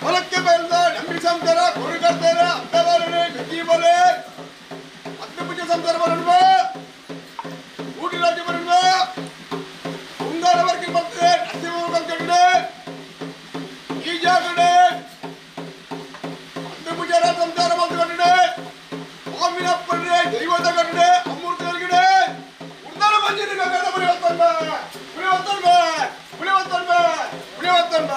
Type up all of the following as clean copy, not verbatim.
ಹೊಲಕ್ಕೆ ಬೆಳೆದ ನಂಬಿ ಸಂಸಾರ ಕೊರಗರ್ತಾರ ಅತ್ತವಾರನೆ ಗತಿ ಬಲೆ ಅಗ್ನಿಪೂಜೆ ಸಂಸಾರ ಬರಲ್ವ ಊಟಿ ರಾಜ್ಯ ಬರಲ್ವ ಉಂಗಾರ ವರ್ಗ ಬರ್ತದೆ ನರಸಿಂಹ ಕಲ್ತಂಡೆ ಈ ಜಾಗಡೆ ಅಗ್ನಿಪೂಜೆ ಸಂಸಾರ ಮಾಡ್ಕೊಂಡೆ ಸ್ವಾಮಿನಪ್ಪನೇ ದೈವದ ಕಡೆ ಅಮೃತಗಳಿಗೆ ಉರ್ದಾರ ಮಂಜಿನ ಗಂಗದ ಬರಿ ಹೊತ್ತಂಬ ಪುಳಿ ಹೊತ್ತಂಬ ಪುಳಿ ಹೊತ್ತಂಬ ಪುಳಿ ಹೊತ್ತಂಬ.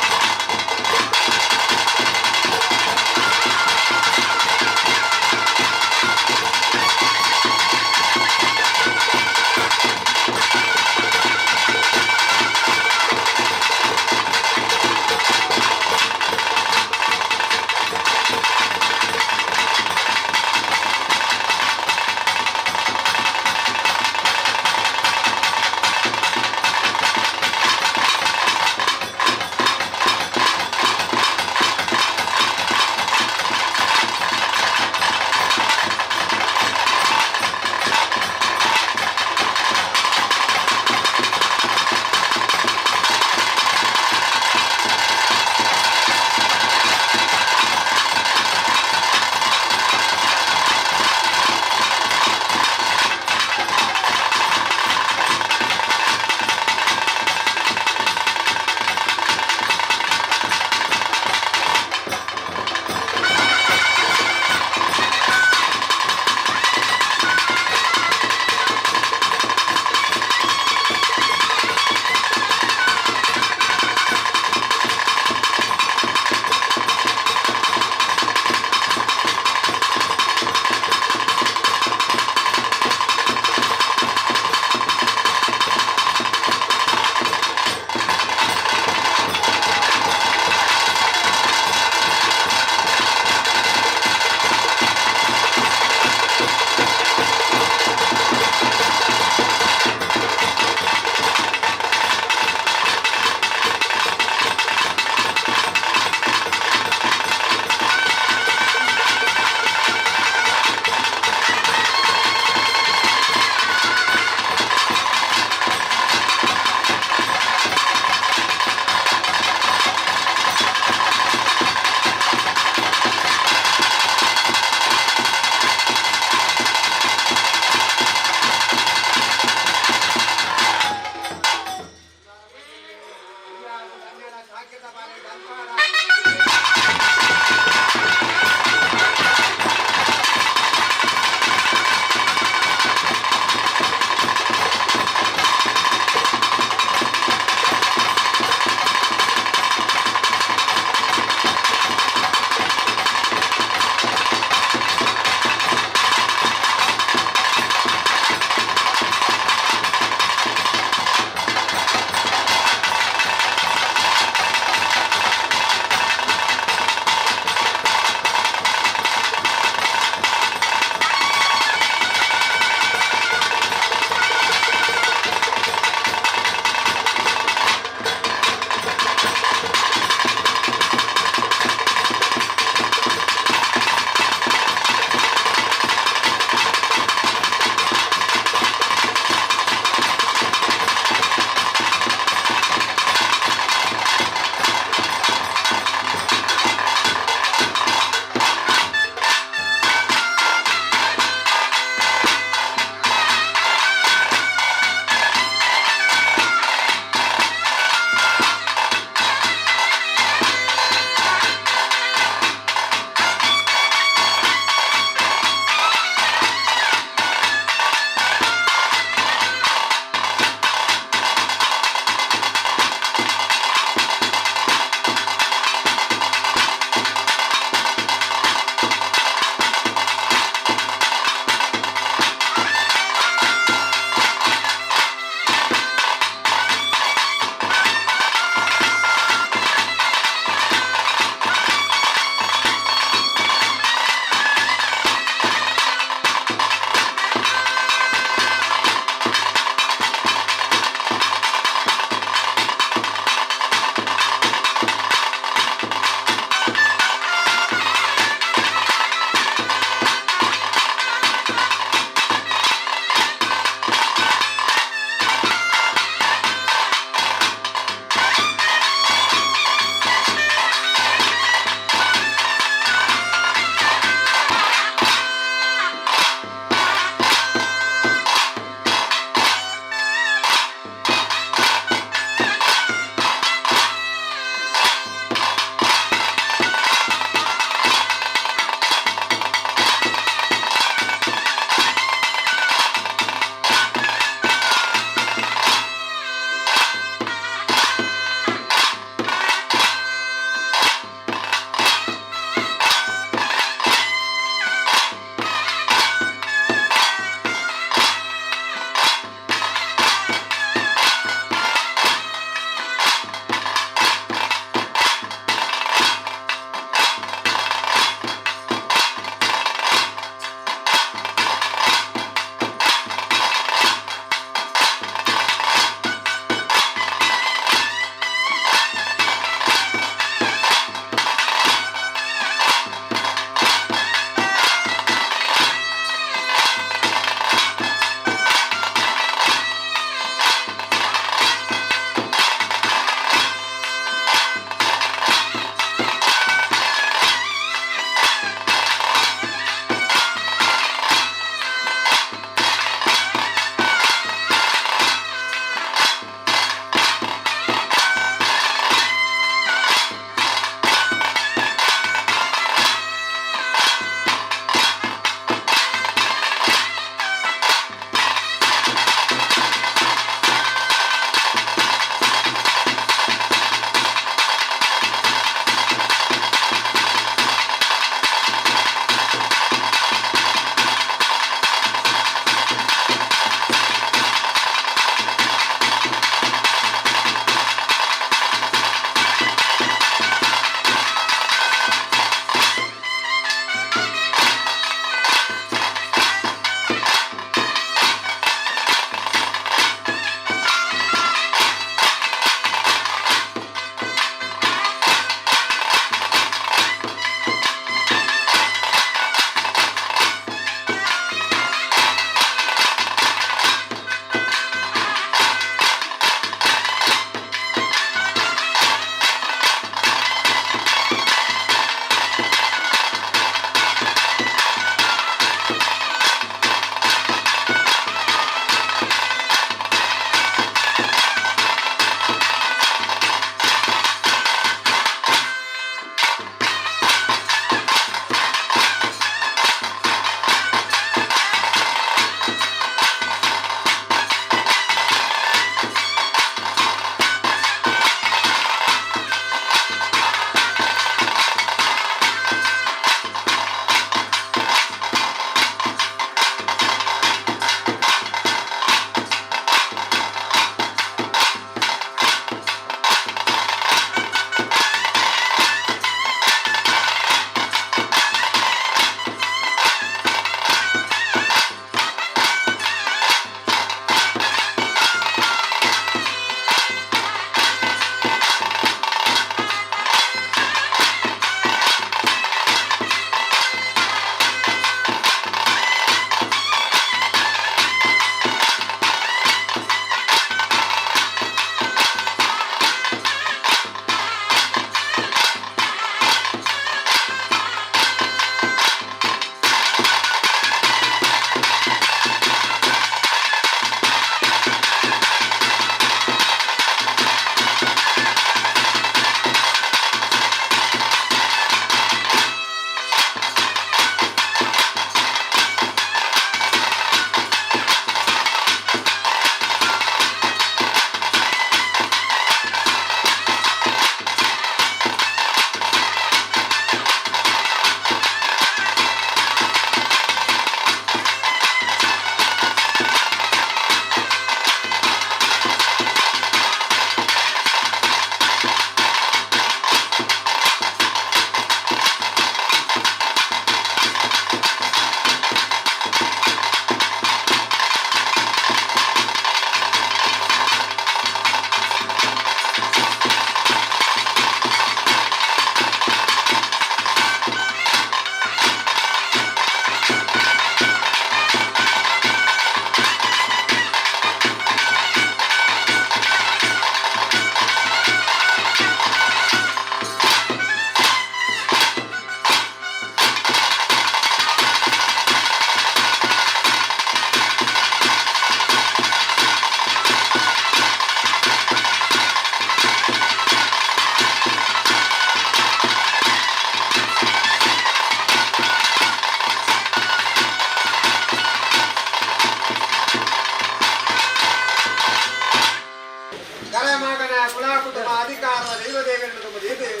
ದೈವದೇವರನ್ನು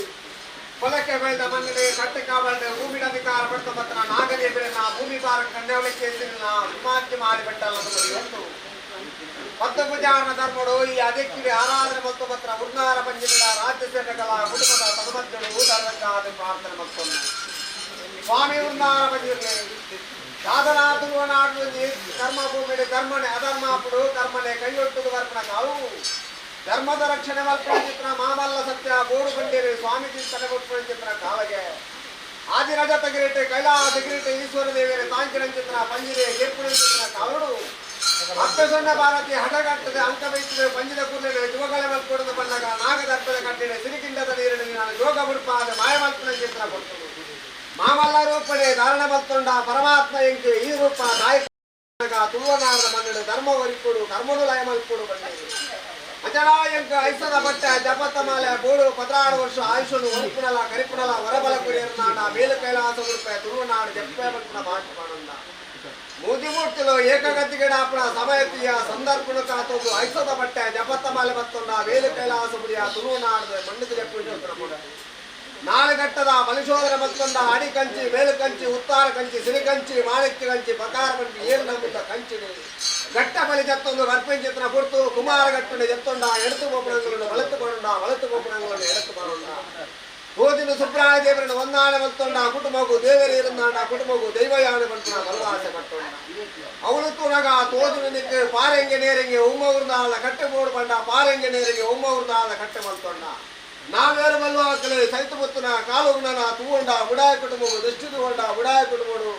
ಕೊಲಕ್ಕೆ ಬೆಳೆದ ಮಣ್ಣಿಗೆ ಕಟ್ಟು ಕಾವಲ್ದ ಭೂಮಿನ ಅಧಿಕಾರ ಪಡೆದ ಪತ್ರ ನಾಗದೇವರನ್ನ ಭೂಮಿ ಭಾರ ಕಣ್ಣವಳಿಕೆ ವಿಮಾಂತಿ ಮಾಡಿಬಿಟ್ಟಲ್ಲ ಒಂದು ಪತ್ತು ಪೂಜಾರನ ಧರ್ಮಡು ಈ ಅದಕ್ಕೆ ಆರಾಧನೆ ಮತ್ತು ಪತ್ರ ಉರ್ನಾರ ಪಂಚಮಿನ ರಾಜ್ಯ ಸೇವೆಗಳ ಕುಟುಂಬದ ಸದಮಧ್ಯಳು ಧರ್ಮಕ್ಕಾದ ಪ್ರಾರ್ಥನೆ ಮತ್ತೊಂದು ಸ್ವಾಮಿ ಉರ್ನಾರ ಪಂಜಿರ್ಲಿ ಸಾಧನಾ ತುಳುವನಾಡು ಕರ್ಮಭೂಮಿಡಿ ಧರ್ಮನೆ ಅಧರ್ಮಾಪುಡು ಕರ್ಮನೆ ಕೈಯೊಟ್ಟುದು ವರ್ಪಣ ಕಾವು ಧರ್ಮದ ರಕ್ಷಣೆ ಮಲ್ಪಣ ಚಿತ್ರ ಮಾಮಲ್ಲ ಸತ್ಯ ಬೋಡು ಬಂಡೇರಿ ಸ್ವಾಮಿ ಚಿಂತನೆ ಕೊಟ್ಟುಪಣ ಚಿತ್ರ ಕಾಲಗೆ ಆದಿರಜತ ಕಿರೀಟ ಕೈಲಾಸ ಕಿರೀಟ ಈಶ್ವರ ದೇವಿಯರ ತಾಂಕಿನ ಚಿತ್ರ ಪಂಜಿರೆ ಗೆರ್ಪುಣ ಚಿತ್ರ ಕಾಲುಡು ಅಪ್ಪೆ ಭಾರತಿ ಹಠಗಟ್ಟದೆ ಅಂಕ ಬೈತದೆ ಪಂಜಿದ ಕುರ್ಲೆಡೆ ಜುವಗಳ ಮಲ್ಪೊಡದ ಬಣ್ಣಗ ನಾಗದರ್ಪದ ಕಟ್ಟಿಡೆ ಸಿರಿಕಿಂಡದ ನೀರಿನ ನಾನು ಜೋಗ ಬುಡ್ಪಾದ ಮಾಯ ಮಲ್ಪನ ಚಿತ್ರ ಕೊಡ್ತದೆ ಮಾಮಲ್ಲ ರೂಪಡೆ ಧಾರಣ ಮಲ್ತೊಂಡ ಪರಮಾತ್ಮ ಎಂಕೆ ಈ ರೂಪ ನಾಯಕ ತುಳುವನಾರದ ಮನ್ನಡು ಧರ್ಮ ಒರಿಕೊಡು ಕರ್ಮನು ಲಯ ಮಲ್ಪೊಡು ಬಂಡೇರಿ ಅಜಲಾಯಂಕ ಐಸದ ಬಟ್ಟೆ ಜಪತ್ತ ಮಾಲೆ ಬೋಡು 16 ವರ್ಷ ಆಯುಷನು ಒರಿಪುಣಲ ಕರಿಪುಣಲ ಹೊರಬಲ ಕುರಿಯರ್ನಾಡ ಮೇಲು ಕೈಲಾಸ ಉಡುಪೆ ತುಳುನಾಡು ಜಪ್ಪೆ ಮಲ್ಪುನ ಭಾಷೆ ಮಾಡಂದ ಮೂತಿ ಮೂರ್ತಿಲು ಏಕಗತಿಗೆ ಸಮಯತಿಯ ಸಂದರ್ಭ ಕಾತೊಂದು ಐಸದ ಬಟ್ಟೆ ಜಪತ್ತ ಮಾಲೆ ಮತ್ತೊಂಡ ಮೇಲು ಕೈಲಾಸ ಮುಡಿಯ ತುಳುನಾಡು ಮಣ್ಣಿಗೆ ಜಪ್ಪು ನಾలుಗಟ್ಟದ ಬಲಿಶೋಧನ ಮತ್ತೊಂದ ಅಡಿ ಕಂಚಿ ಮೇಲು ಕಂಚಿ ಉತ್ತಾರ ಕಂಚಿ ಸಿರಿಕಂಚಿ ಮಾಣಿಕ್ಯ ಕಂಚಿ ಪ್ರಕಾರ ಕಂಚಿ ಏಳು ನಂಬಿದ್ದ ಕಂಚಿನಿ ಗಟ್ಟ ಬಲಿ ಜತ್ತೊಂದು ಗರ್ಪಿಂಚಿತ್ರ ಪುರ್ತು ಕುಮಾರ ಗಟ್ಟುಂಡೆ ಜತ್ತೊಂಡ ಎಡತು ಗೋಪುರಂಗಳನ್ನು ಬಳತು ಬರೋಣ ಬಳತು ಗೋಪುರಂಗಳನ್ನು ಎಡತು ಬರೋಣ ಹೋದಿನ ಸುಬ್ರಾಯ ದೇವರನ್ನು ಒಂದಾಣೆ ಮತ್ತೊಂಡ ಕುಟುಂಬಗೂ ದೇವರೇ ಇರುಂದಾಂಡ ಕುಟುಂಬಗೂ ದೈವಯಾನೆ ಬಂತುನ ಬಲವಾಸೆ ಪಟ್ಟೊಂಡ ಅವಳು ತುನಗ ತೋಜುನ ನಿಕ್ಕು ಪಾರೆಂಗೆ ನೇರೆಂಗೆ ಉಮ್ಮ ಉರ್ದಾಳ ಕಟ್ಟೆ ಬೋಡು ಬಂಡ ಪಾರೆಂಗೆ ನೇರೆಂಗೆ ಉಮ್ಮ ಉರ್ದಾಳ ಕಟ್ಟೆ ಮಲ್ತೊಂಡ ನಾವೇರು ಮಲ್ವಾಕಲೆ ಸೈತು ಮುತ್ತುನ ಕಾಲುಗ್ನನ ತೂಂಡ ಬುಡಾಯ ಕುಟುಂಬವು ದೃಷ್ಟಿ ತೂಂಡ ಬುಡಾಯ ಕುಟುಂಬಡು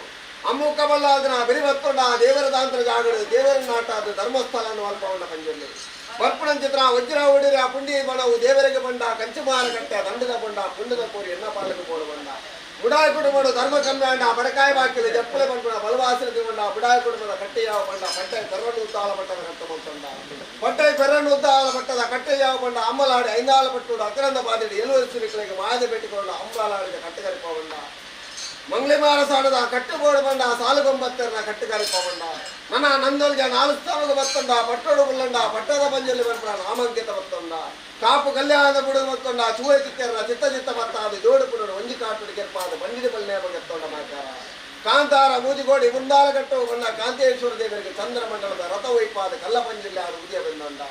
ಅಮ್ಮುಕ್ಕ ಬಲ್ಲಾದನ ಬಿರಿಬತ್ತೊಂಡ ದೇವರ ದಾಂತರ ಜಾಗಡು ದೇವರ ನಾಟಾದ ಧರ್ಮಸ್ಥಳನ್ನು ಅಲ್ಪಗೊಂಡ ಪಂಜಲ್ಲಿ ಬರ್ಪುಣಂಚಿತ್ರ ವಜ್ರ ಒಡಿರ ಪುಂಡಿ ಬಣವು ದೇವರಿಗೆ ಬಂಡ ಕಂಚುಮಾರ ಕಟ್ಟೆ ದಂಡದ ಬಂಡ ಪುಂಡದ ಕೋರಿ ಎಣ್ಣ ಪಾಲಕ ಕೋಡು ಬಂಡ ಬುಡಾಯ ಕುಟುಂಬಡು ಧರ್ಮ ಕಮ್ಯಾಂಡ ಬಡಕಾಯ ಬಾಕಿಲು ಜಪ್ಪಲೆ ಬಂಡ ಬಲವಾಸನ ತಿಗೊಂಡ ಬುಡಾಯ ಕುಟುಂಬದ ಕಟ್ಟೆಯಾವ ಬಂಡ ಪಟ್ಟೆ ಪೆರ್ರನ್ನು ಉದ್ದಾಳ ಪಟ್ಟದ ಕಟ್ಟ ಬಂತೊಂಡ ಪಟ್ಟೆ ಪೆರ್ರನ್ನು ಉದ್ದಾಳ ಪಟ್ಟದ ಕಟ್ಟೆಯಾವ ಬಂಡ ಅಮ್ಮಲಾಡಿ ಐಂದಾಳ ಪಟ್ಟುಡು ಅಕರಂದ ಬಾದಿಡಿ ಎಲುವರು ಸಿರಿಕಳಿಗೆ ಮಾಯದ ಪೆಟ್ಟಿಕೊಂಡ ಅಮ್ಮಲಾಡಿದ ಕಟ್ಟೆಗರಿಪ ಬಂಡ ಮಂಗ್ಳಿಮಾರ ಸಾಣದ ಕಟ್ಟುಬೋಡು ಬಂಡ ಸಾಲುಗೊಂಬತ್ತೆರನ ಕಟ್ಟುಗರಿಪ ಬಂಡ ನನ್ನ ನಂದೊಲ್ಗೆ ನಾಲು ಸ್ಥಾನದ ಬತ್ತೊಂಡ ಪಟ್ಟೋಡು ಬುಲ್ಲಂಡ ಪಟ್ಟದ ಪಂಜಲ್ಲಿ ಬಂಡ ನಾಮಾಂಕಿತ ಬತ್ತೊಂಡ ಕಾಪು ಕಲ್ಯಾಣದ ಬುಡು ಮತ್ತೊಂಡ ಚೂವೆ ಚಿತ್ತೆರನ ಚಿತ್ತ ಚಿತ್ತ ಮತ್ತಾದ ಜೋಡು ಪುಡೋಡು ಒಂಜಿ ಕಾಟುಡು ಕೆರ್ಪಾದ ಬಂಡಿದ ಬಲ್ಲೆ ಬಗೆತ್ತೊಂಡ ಮಾಕಾರ ಕಾಂತಾರ ಮೂಜಿಗೋಡಿ ಮುಂದಾಲ ಕಟ್ಟು ಬಣ್ಣ ಕಾಂತೇಶ್ವರ ದೇವರಿಗೆ ಚಂದ್ರಮಂಡಲದ ರಥ ಒಯ್ಪಾದ ಕಲ್ಲ ಪಂಜಿಲ್ಲ ಅದು ಉದಯ ಬಂದಂಡ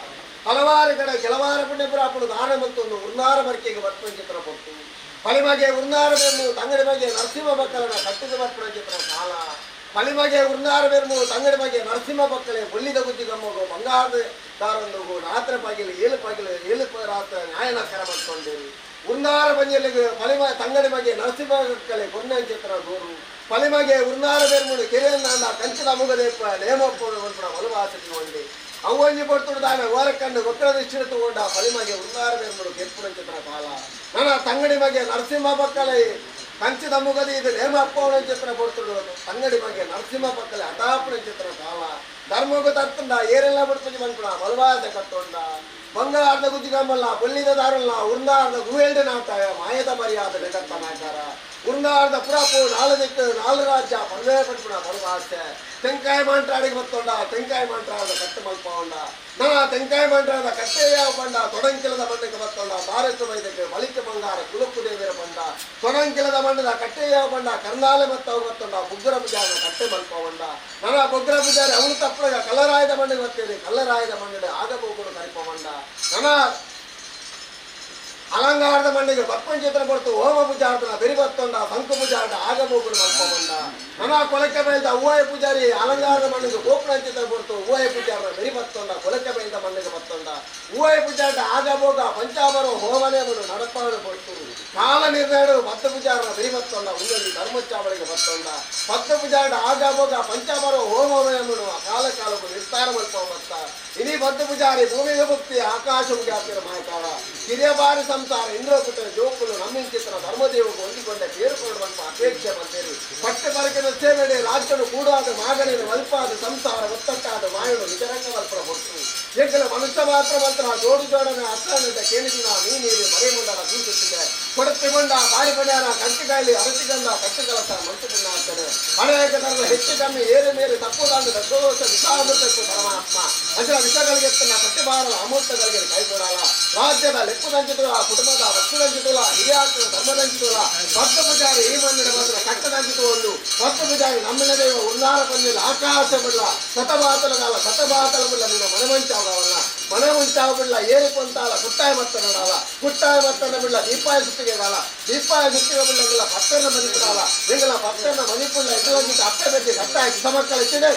ಹಲವಾರು ಕಡೆ ಕೆಲವಾರು ಪುಣ್ಯಪುರಾಪುಡು ದಾನ ಮತ್ತೊಂದು ಉರ್ನಾರ ಮರ್ಕೆಗೆ ಬರ್ಪಂಚಿತ್ರ ಪೊಟ್ಟು ಪಳಿಮಗೆ ಉರ್ನಾರ ಬೆಮ್ಮು ತಂಗಡಿ ಬಗ್ಗೆ ನರಸಿಂಹ ಮಕ್ಕಳನ್ನ ಕಟ್ಟಿದ ಬರ್ಪಂಚಿತ್ರ ಕಾಲ ಪಳಿಮಗೆ ಉರ್ನಾರ ಬೆಮ್ಮು ತಂಗಡಿ ಬಗ್ಗೆ ನರಸಿಂಹ ಮಕ್ಕಳೇ ಬುಳ್ಳಿದ ಗುಜ್ಜಿ ಗಮ್ಮಗು ಬಂಗಾರದ ದಾರೊಂದುಗು ರಾತ್ರಿ ಪಗಿಲು ಏಳು ಪಗಿಲು ಏಳು ರಾತ್ರಿ ನ್ಯಾಯನ ಕರ ಮಾಡ್ಕೊಂಡಿರಿ ಉರ್ನಾರ ಬಂಜಲಿಗೆ ಪಳಿಮ ತಂಗಡಿ ಬಗ್ಗೆ ನರಸಿಂಹ ಮಕ್ಕಳೇ ಪುಣ್ಯಚಿತ್ರ ದೂರು ಪಳಿಮಗೆ ಉರ್ನಾರ ಬೆರ್ಮುಡು ಕೆರೆಯನ್ನ ಕಂಚಿದ ಮುಗದೇಪ ನೇಮಪ್ಪು ಒಲವಾಸ ಒಂಡಿ ಅವ್ವಂಜಿ ಪಡ್ತುಡು ಓರಕಂಡು ಗೊಕ್ಕರ ದೃಷ್ಟಿನ ತಗೊಂಡ ಪಳಿಮಗೆ ಉರ್ನಾರ ಬೆರ್ಮುಡು ಕೆರ್ಪುಣಂಚಿತ್ರ ಕಾಲ ನನ್ನ ತಂಗಡಿ ಬಗ್ಗೆ ನರಸಿಂಹ ಮಕ್ಕಳೇ ಕಂಚಿದ ಮುಗದಿ ಇದು ನೇಮ ಅಪ್ಪವನ ಚಿತ್ರ ಪಡ್ತುಡು ತಂಗಡಿ ಬಗ್ಗೆ ನರಸಿಂಹ ಪಕ್ಕಲೆ ಹಠಾಪುಣ ಚಿತ್ರ ಕಾಲ ಧರ್ಮಗೂ ತತ್ತುಂಡ ಏರೆಲ್ಲ ಬಿಡ್ತುಜಿ ಬಂದ್ಪುಣ ಬಲವಾದ ಕಟ್ಟೊಂಡ ಬಂಗಾರದ ಗುಜ್ಜಿಗಂಬಲ್ಲ ಬೊಳ್ಳಿದ ದಾರಲ್ಲ ಉರ್ನಾರದ ಗುಹೆಲ್ಡೆ ನಾಟಾಯ ಮಾಯದ ಮರ್ಯಾದ ಜಗತ್ತ ನಾಕಾರ ಉರ್ನಾರದ ಪುರಾಪು ನಾಲು ದಿಕ್ಕು ನಾಲು ರಾಜ್ಯ ಪಲ್ವೇ ಪಟ್ಪುಣ ಬಲವಾಸೆ ತೆಂಕಾಯ ಮಾಂಟ್ರಾಡಿಗೆ ಬತ್ತೊಂಡ ತೆಂಕಾಯ ಮಾಂಟ್ರಾದ ಕಟ್ಟು ಮಲ್ಪೊಂಡ ನಾ ತೆಂಕಾಯ ಮಾಂಟ್ರಾದ ಕಟ್ಟೆಯ ಬಂಡ ತೊಡಂಕಿಲದ ಮಣ್ಣಿಗೆ ಬತ್ತೊಂಡ ಭಾರತ ವೈದ್ಯಕ್ಕೆ ಬಳಿಕ ಬಂಗಾರ ಕುಲುಕು ದೇವರ ಬಂಡ ತೊಡಂಕಿಲದ ಮಣ್ಣದ ಕಟ್ಟೆಯ ಬಂಡ ಕರ್ನಾಲೆ ಮತ್ತವು ಬತ್ತೊಂಡ ಬುಗ್ಗರ ಪೂಜಾರ ಕಟ್ಟೆ ಮಲ್ಪೊಂಡ ನನ್ನ ಬುಗ್ಗರ ಪೂಜಾರಿ ಅವನು ತಪ್ಪಳಗ ಕಲ್ಲರಾಯದ ಮಣ್ಣಿಗೆ ಬರ್ತೇನೆ ಕಲ್ಲರಾಯದ ಮಣ್ಣಿನ ಆಗಬೋಗುಡು ಕರಿಪೊಂಡ ನನ್ನ ಅಲಂಗಾರದ ಮಣ್ಣಿಗೆ ಬಪ್ಪಂಚಿತ್ರ ಕೊಡ್ತು ಹೋಮ ಪೂಜಾರ್ದನ ಬೆರಿ ಬತ್ತೊಂಡ ಶಂಕು ಪೂಜಾರ್ದ ಆಗಬೋಗುಡು ಮಲ್ಪೊಂಡ ನನ್ನ ಕೊಲಕ್ಕೆ ಬೈಲ್ದ ಹೂವಾಯ ಪೂಜಾರಿ ಅಲಂಗಾರದ ಮಣ್ಣಿಗೆ ಗೋಪುರಂಚಿತ್ರ ಕೊಡ್ತು ಹೂವಾಯ ಪೂಜಾರ್ದ ಬೆರಿ ಬತ್ತೊಂಡ ಕೊಲಕ್ಕೆ ಬೈಲ್ದ ಮಣ್ಣಿಗೆ ಬತ್ತೊಂಡ ಹೂವಾಯ ಪೂಜಾರ್ದ ಆಗಬೋಗ ಪಂಚಾಬರ ಹೋಮನೆ ಮನು ನಡಪಾಡು ಕೊಡ್ತು ಕಾಲ ನಿರ್ಣಯಡು ಭತ್ತ ಪೂಜಾರನ ಬೆರಿ ಬತ್ತೊಂಡ ಉಳ್ಳಲ್ಲಿ ಧರ್ಮಚಾವಳಿಗೆ ಬತ್ತೊಂಡ ಭತ್ತ ಪೂಜಾರ್ದ ಆಗಬೋಗ ಪಂಚಾಬರ ಹೋಮನೆ ಮನು ಕಾಲ ಕಾಲಕ್ಕೂ ನಿರ್ತಾರ ಮಲ್ಪ ಬತ್ತ ಇನಿ ಭತ್ತ ಪೂಜಾರಿ ಭೂಮಿಗೆ ಭಕ್ತಿ ಆಕಾಶ ಮುಗಿಯಾತಿರ ಮಾಯಕಾರ ಕಿರಿಯ ಬಾರಿ ಸಂಸಾರ ಇಂದ್ರಪುತ್ರ ಜೋಕುಲು ನಮ್ಮಿಂಚಿತ್ರ ಧರ್ಮದೇವకు ಹೊಂದಿಕೊಂಡ ಪೇರುಕೊಳ್ಳುವಂತ ಅಪೇಕ್ಷೆ ಬಂದೇರಿ ಪಟ್ಟೆ ಬರಕಿನ ಸೇವೆಡೆ ರಾಜ್ಯನು ಕೂಡಾದ ಮಾಗನಿನ ವಲ್ಪಾದ ಸಂಸಾರ ಒತ್ತಟ್ಟಾದ ಮಾಯನು ನಿಜರಂಗ ವಲ್ಪರ ಹೊಟ್ಟು ಎಂಕಲ ಮನುಷ್ಯ ಮಾತ್ರ ಮಂತ್ರ ಜೋಡು ಜೋಡನೆ ಅತ್ತನಿಂದ ಕೇಳಿದಿನ ನೀ ನೀರು ಮರೆಮುಂಡನ ದೂಸುತ್ತಿದೆ ಕೊಡತ್ತೆ ಕೊಂಡ ಬಾರಿ ಪಡ್ಯಾರ ಕಂಟಿಕಾಯಿಲಿ ಅರಚಿಗಂಧ ಕಟ್ಟಿ ಕಲಸ ಮಂತು ಆಗ್ತದೆ ಅನೇಕ ತರದ ಹೆಚ್ಚು ಕಮ್ಮಿ ಏರು ಮೇರೆ ತಪ್ಪುದಾಂಡ ದಶೋಷ ವಿಷಾಮೃತಕ್ಕೂ ಪರಮಾತ್ಮ ಅಂಚಿನ ವಿಷಗಳಿಗೆ ಎತ್ತನ ಕಟ್ಟಿಬಾರಲ ಅಮೃತಗಳಿಗೆ ಕೈ ಕೊಡಲ್ಲ ರಾಜ್ಯದ ಲೆಪ್ಪದಂಚಿತುಲ ಕುಟುಂಬದ ವಸ್ತುದಂಚಿತುಲ ಹಿರಿಯಾತ್ಮ ಧರ್ಮದಂಚಿತುಲ ಭಕ್ತ ಪೂಜಾರಿ ಈ ಮಣ್ಣಿನ ಮಾತ್ರ ಕಟ್ಟದಂಚಿತು ಒಂದು ಭಕ್ತ ಪೂಜಾರಿ ನಮ್ಮಿನ ದೈವ ಉನ್ನಾರ ಪನ್ನಿಲ್ಲ ಆಕಾಶ ಬಿಡ್ಲ ಸತಬಾತಲಗಾಲ ಸತಬಾತಲ ಬಿಡ್ಲ ನಿನ್ನ ಮನಮಂಚಾವಲ್ಲ ಮನ ಮುಂಚಾವ ಬಿಡ್ಲ ಏರಿ ಕೊಂತಾಲ ಕುಟ್ಟಾಯ ಮತ್ತ ನೋಡಾಲ ಕುಟ್ಟಾಯ ಮತ್ತನ ಬಿಡ್ಲ ದೀಪಾಯ ಸುತ್ತಿಗೆಗಾಲ ದೀಪಾಯ ಸುತ್ತಿಗೆ ಬಿಡ್ಲ ಭಕ್ತನ ಮನಿಪುಡಾಲ ಎಂಗಲ ಭಕ್ತನ ಮನಿಪುಳ್ಳ ಎಂಗಲ ಅಪ್ಪೆ ಬೆಟ್ಟಿ ಕಟ್ಟಾಯ ಸಮಕ್ಕಳ ಇಚ್ಚಿದೆ.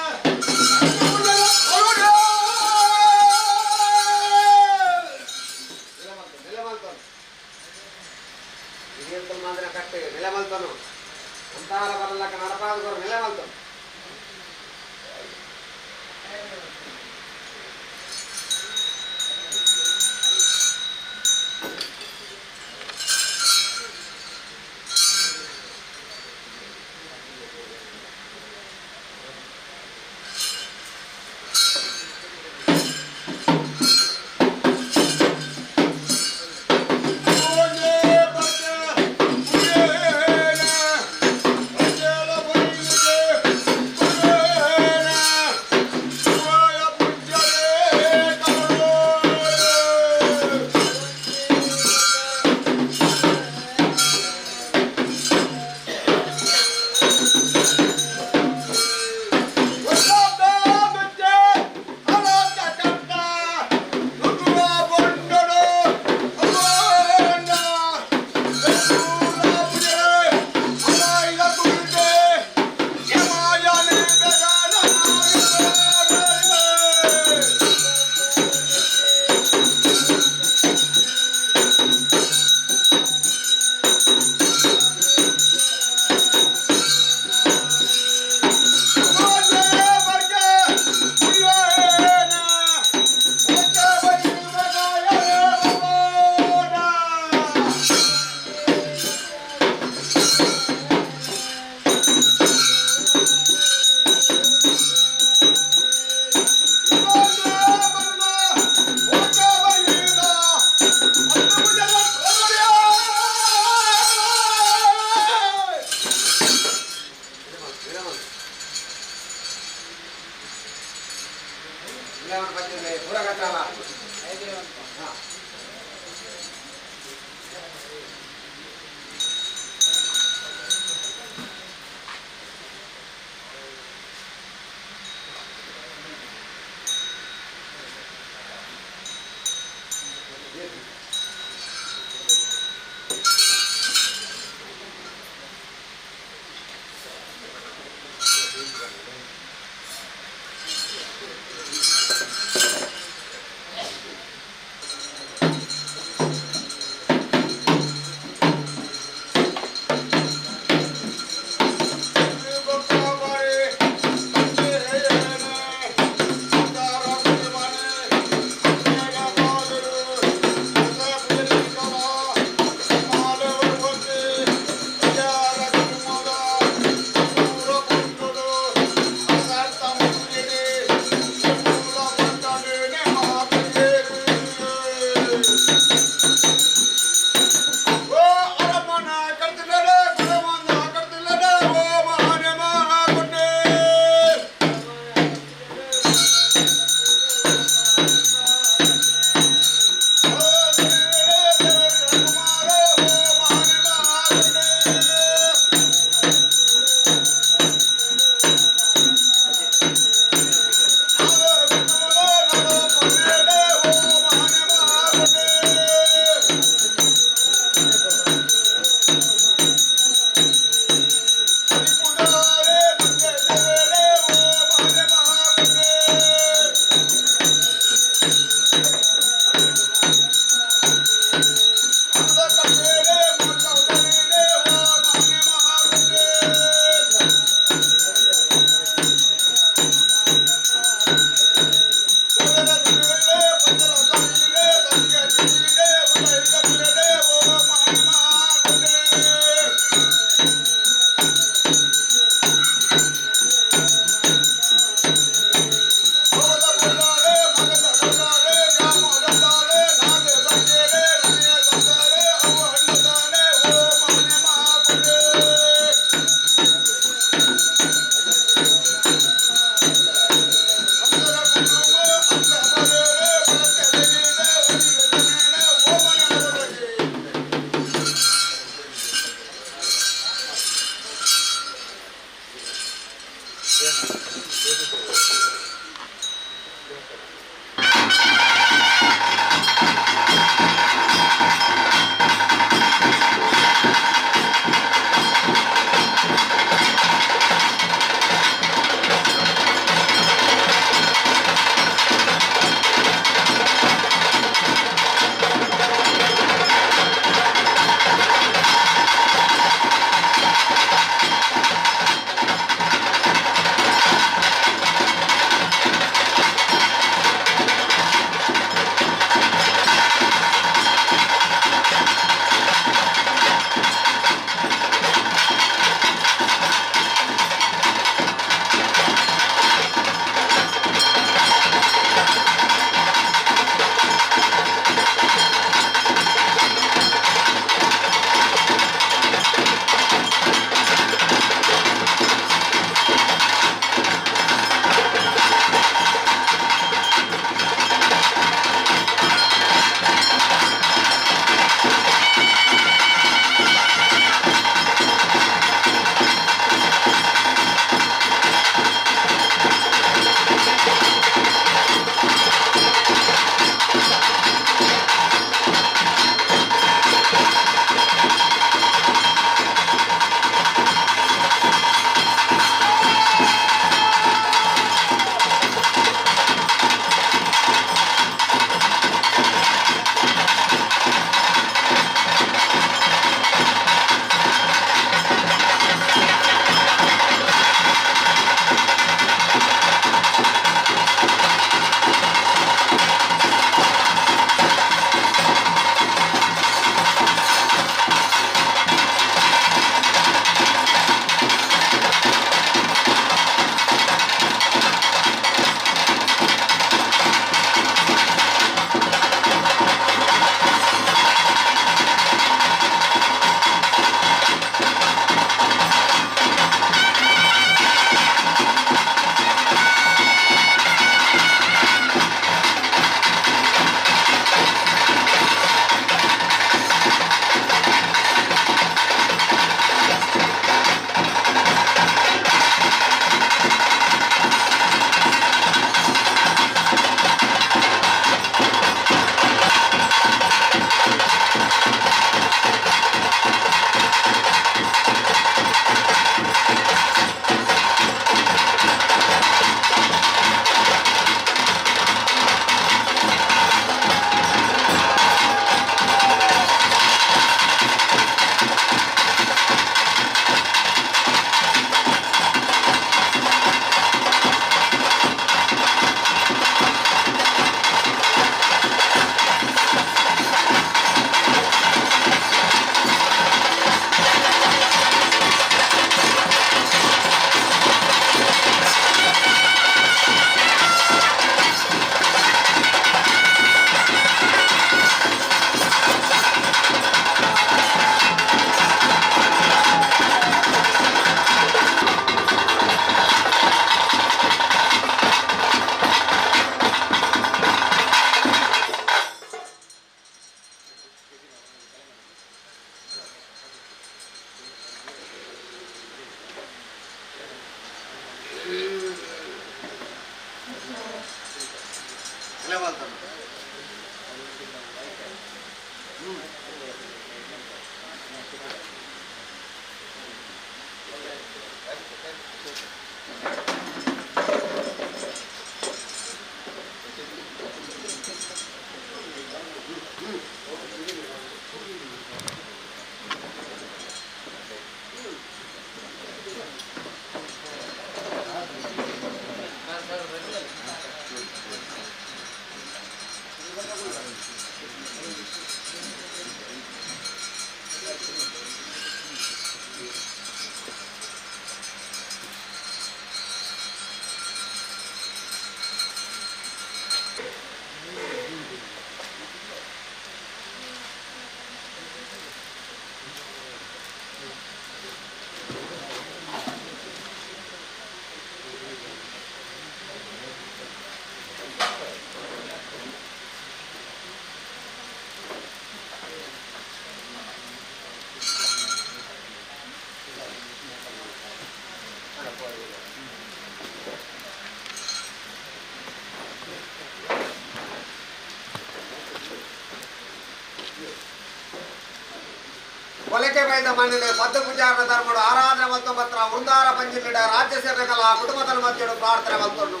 ಕೊಲಕೆ ಬೈದ ಮಣ್ಣಿನ ಪದ್ದು ಪೂಜಾರನ ಧರ್ಮಡು ಆರಾಧನೆ ಮತ್ತು ಪತ್ರ ವೃಂದಾರ ಪಂಜಿಲ್ಲಿಡ ರಾಜ್ಯ ಸೇರ್ಕಲ ಕುಟುಂಬದ ಮಧ್ಯಡು ಪ್ರಾರ್ಥನೆ ಮಲ್ತೊಂಡು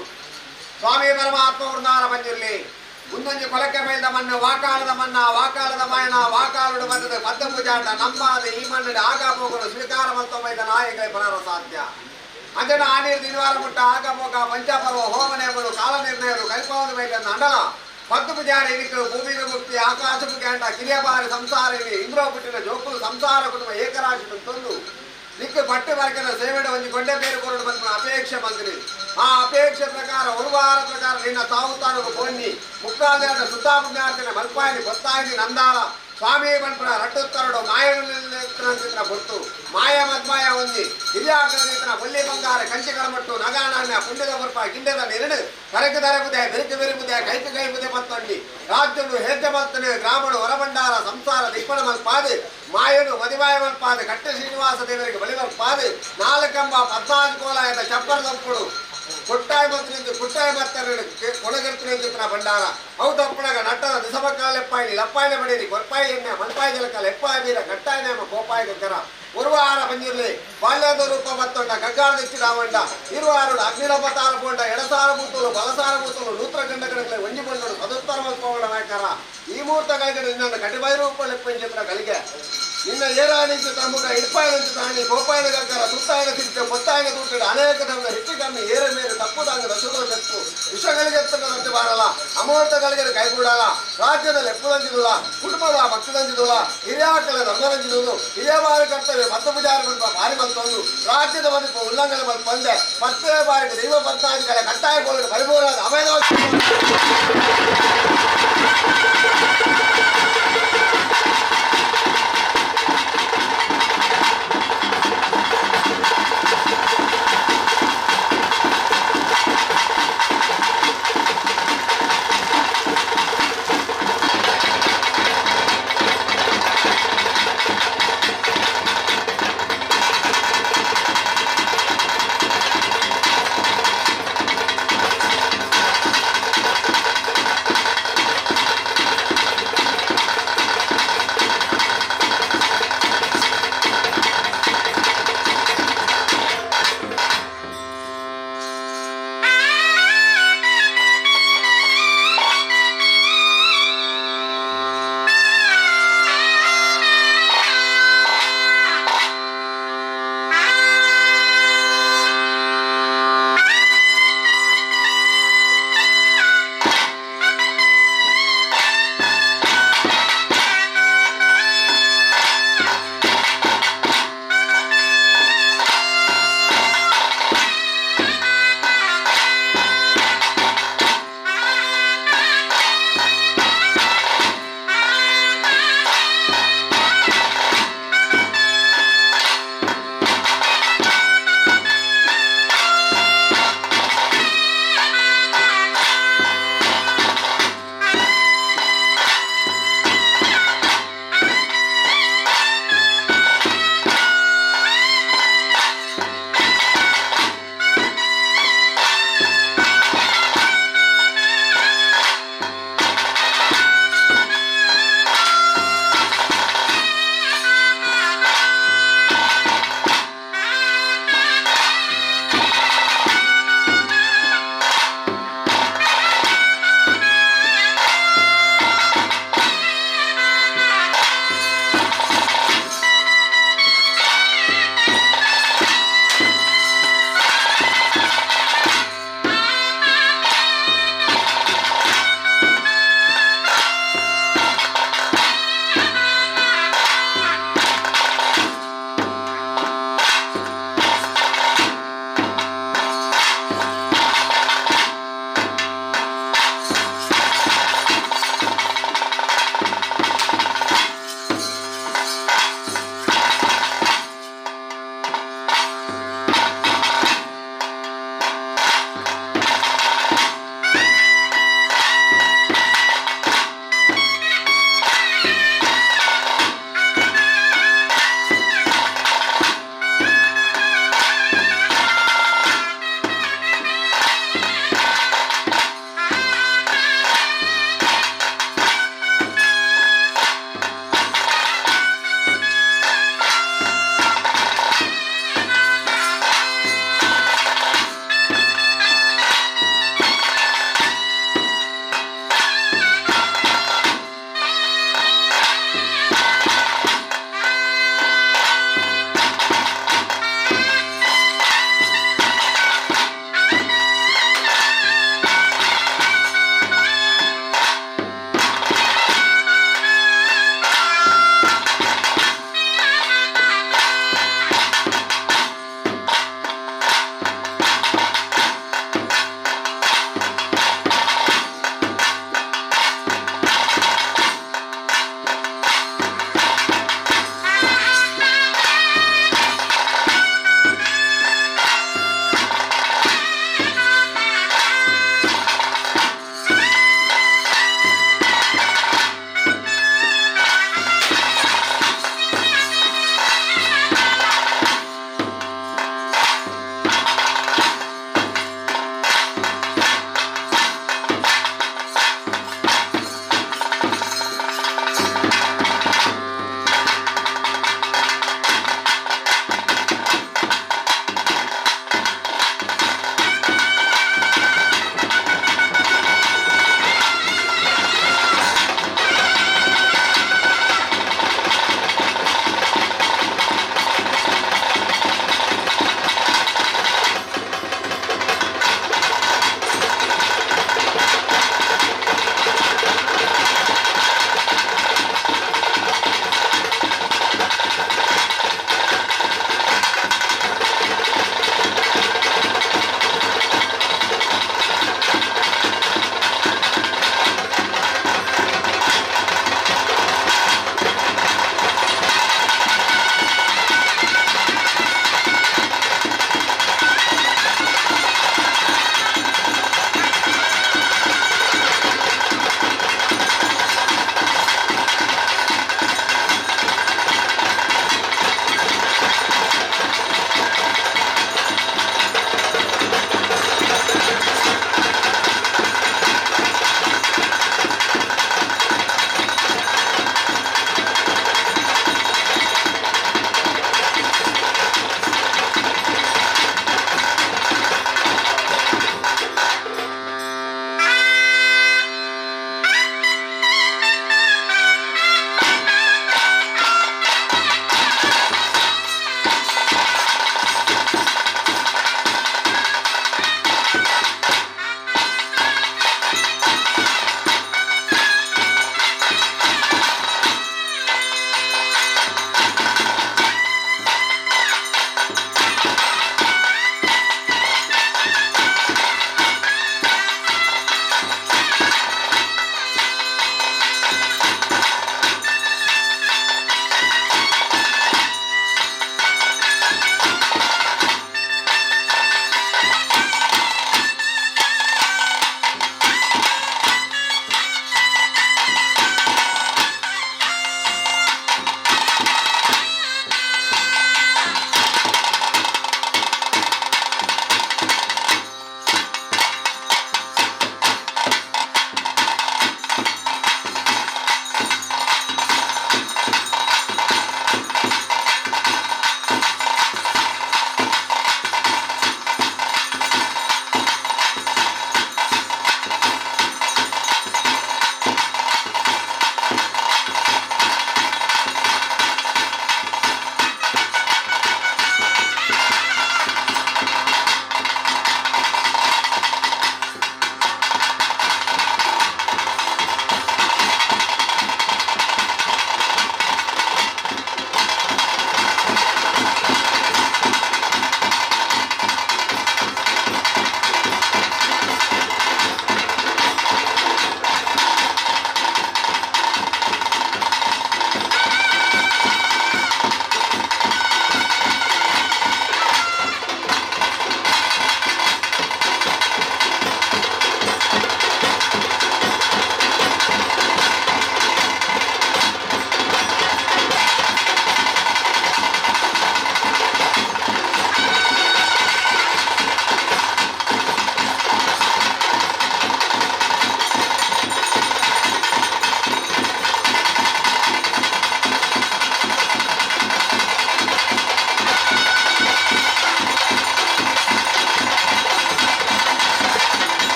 ಸ್ವಾಮಿ ಪರಮಾತ್ಮ ವೃಂದಾರ ಪಂಜಿರ್ಲಿ ಮುಂದೊಂಜಿ ಕೊಲಕೆ ಬೈದ ಮಣ್ಣು ವಾಕಾಲದ ಮಣ್ಣ ವಾಕಾಲದ ಮಾಯಣ ವಾಕಾಲುಡು ಬಂದದ ಪದ್ದು ಪೂಜಾಟ ನಂಬಾದ ಈ ಮಣ್ಣಿನ ಆಗಾಭೋಗಲು ಸ್ವೀಕಾರ ಮತ್ತು ಬೈದ ನಾಯಕ ಪುನರ ಸಾಧ್ಯ ಅಂಜನ ಆನೀರ್ ದಿನವಾರ ಮುಟ್ಟ ಆಗಾಭೋಗ ಪಂಚಪರ್ವ ಹೋಮ ನೇಮಲು ಕಾಲ ನಿರ್ಣಯರು ಕೈಪಾವದ ಬೈದ ಅಂಡಲ ಪದ್ದು ಪೂಜಾರಿ ಇರಿಕಲು ಭೂಮಿಗೆ ಮುಕ್ತಿ ಆಕಾಶಕ್ಕೆ ಗಂಡ ಕಿರಿಯಬಾರಿ ಸಂಸಾರ ಇರಿ ಇಂದ್ರೋ ಪುಟ್ಟಿನ ಜೋಕುಲು ಸಂಸಾರ ಕುಟುಂಬ ಏಕರಾಶಿ ತಂದು ನಿಕ್ಕು ಪಟ್ಟು ವರ್ಗದ ಸೇವೆಡ ಒಂಜಿ ಗೊಂಡೆ ಬೇರು ಕೊರಡು ಬಂದ ಅಪೇಕ್ಷೆ ಬಂದ್ರಿ ಆ ಅಪೇಕ್ಷೆ ಪ್ರಕಾರ ಒಂದು ವಾರ ಪ್ರಕಾರ ನಿನ್ನ ತಾವು ತಾನು ಬೊನ್ನಿ ಮುಕ್ಕಾದ ಸುತ್ತಾಪುಣ್ಯಾರ್ಥನ ಮಲ್ಪಾಯಿನಿ ಗೊತ್ತಾಯಿನಿ ನಂದಾಳ ಸ್ವಾಮಿ ಬಂಪುರ ರಟ್ಟುತ್ತರಡು ಮಾಯನ ಬೊತ್ತು ಮಾಯ ಮದ್ಮಾಯ ಒಂದಿ ಹಿರಿಯಾಕರ ಬೊಲ್ಲಿ ಬಂಗಾರ ಕಂಚಿ ಕಳಮಟ್ಟು ನಗಾನಾಣ್ಯ ಪುಣ್ಯದ ಬರ್ಪ ಗಿಂಡದ ನೆರಡು ಕರಕು ದರಗುದೆ ಬೆರುಕು ಬೆರುಗುದೆ ಕೈಕು ಕೈಬುದೆ ಮತ್ತೊಂಡಿ ರಾಜ್ಯನು ಹೇಜ್ಜೆ ಮಲ್ತನೆ ಗ್ರಾಮನು ಹೊರಭಂಡಾರ ಸಂಸಾರ ದಿಪ್ಪಣ ಮಲ್ಪಾದು ಮಾಯನು ಮದಿಮಾಯ ಮಲ್ಪಾದು ಕಟ್ಟೆ ಶ್ರೀನಿವಾಸ ದೇವರಿಗೆ ಬಲಿ ಮಲ್ಪಾದು ನಾಲ್ಕಂಬ ಪದ್ನಾಲ್ಕು ಕೋಲಾಯದ ಚಪ್ಪರ ತಂಪುಡು ಕುಟ್ಟಾಯ ಮತ್ತು ಕುಟ್ಟಾಯ ಮತ್ತರಡು ಕೊಣಗರ್ತಿನ ಭಂಡಾರ ಅವು ತಪ್ಪಣಗ ನಟ್ಟದ ದಿಸಮಕ್ಕಳ ಲೆಪ್ಪಾಯಿನಿ ಲಪ್ಪಾಯಿನ ಬಡೇರಿ ಕೊರ್ಪಾಯಿ ಎಣ್ಣೆ ಮಲ್ಪಾಯಿ ಜಲಕ ಲೆಪ್ಪಾಯ ಬೀರ ಗಟ್ಟಾಯ ನೇಮ ಕೋಪಾಯ ಗಗ್ಗರ ಉರ್ವಾರ ಬಂಜಿರ್ಲಿ ಬಾಲ್ಯದ ರೂಪ ಮತ್ತೊಂಡ ಗಗ್ಗಾರ ದಿಚ್ಚಿದಾವಂಡ ಇರುವಾರುಡು ಅಗ್ನಿರಪತಾರ ಪೋಂಡ ಎಡಸಾರ ಬೂತಲು ಬಲಸಾರ ಬೂತಲು ನೂತ್ರ ಗಂಡ ಕಡಗಲೆ ಒಂಜಿ ಬಂಡಡು ಸದುತ್ತರ ಮಲ್ಪೋಣ ನಾಯಕರ ಈ ಮೂರ್ತ ಕೈಗಡೆ ನಿನ್ನ ಕಟಿಬೈ ರೂಪ ಲೆಪ್ಪಂಚಿತ್ರ ಕಲಿಗೆ ನಿನ್ನ ಏರಾಣಿಂಚು ತಮ್ಮಗ ಇಡ್ಪಾಯನಂಚು ತಾಣಿ ಕೋಪಾಯನ ಗಗ್ಗರ ಸುತ್ತಾಯನ ತಿರುಚೆ పొತ್ತಾయన ತೂಟಡು ಅನೇಕ ತಮ್ಮ ಹೆಚ್ಚು ಕಮ್ಮಿ ಏರ ಮೇರೆ ತಪ್ಪುದಾಂಗ ದಶದೋಷತ್ತು ವಿಷಗಳಿಗೆ ಬಾರಲ್ಲ ಅಮೂರ್ತಗಳಿಗೆ ಕೈಗೂಡಲ್ಲ ರಾಜ್ಯದಲ್ಲಿ ಎಪ್ಪುದಂಜಿದುಲ್ಲ ಕುಟುಂಬದ ಭಕ್ತದಂಜಿದುಲ್ಲ ಹಿರಿಯಾಕಲ ಧರ್ಮದಂಜಿದುದು ಹಿರಿಯಬಾರಿ ಕರ್ತವ್ಯ ಪತ್ತು ಪೂಜಾರಿ ಬಂದ ಬಾರಿ ಬಂತೊಂದು ರಾಜ್ಯದ ಮದಿಪು ಉಲ್ಲಂಘನೆ ಬಂದು ಬಂದೆ ಪತ್ತೇ ಬಾರಿಗೆ ದೈವ ಪತ್ತಾದಿಗಳ ಕಟ್ಟಾಯ ಬೋಲಡು ಪರಿಪೂರ್ಣ ಅಭಯದ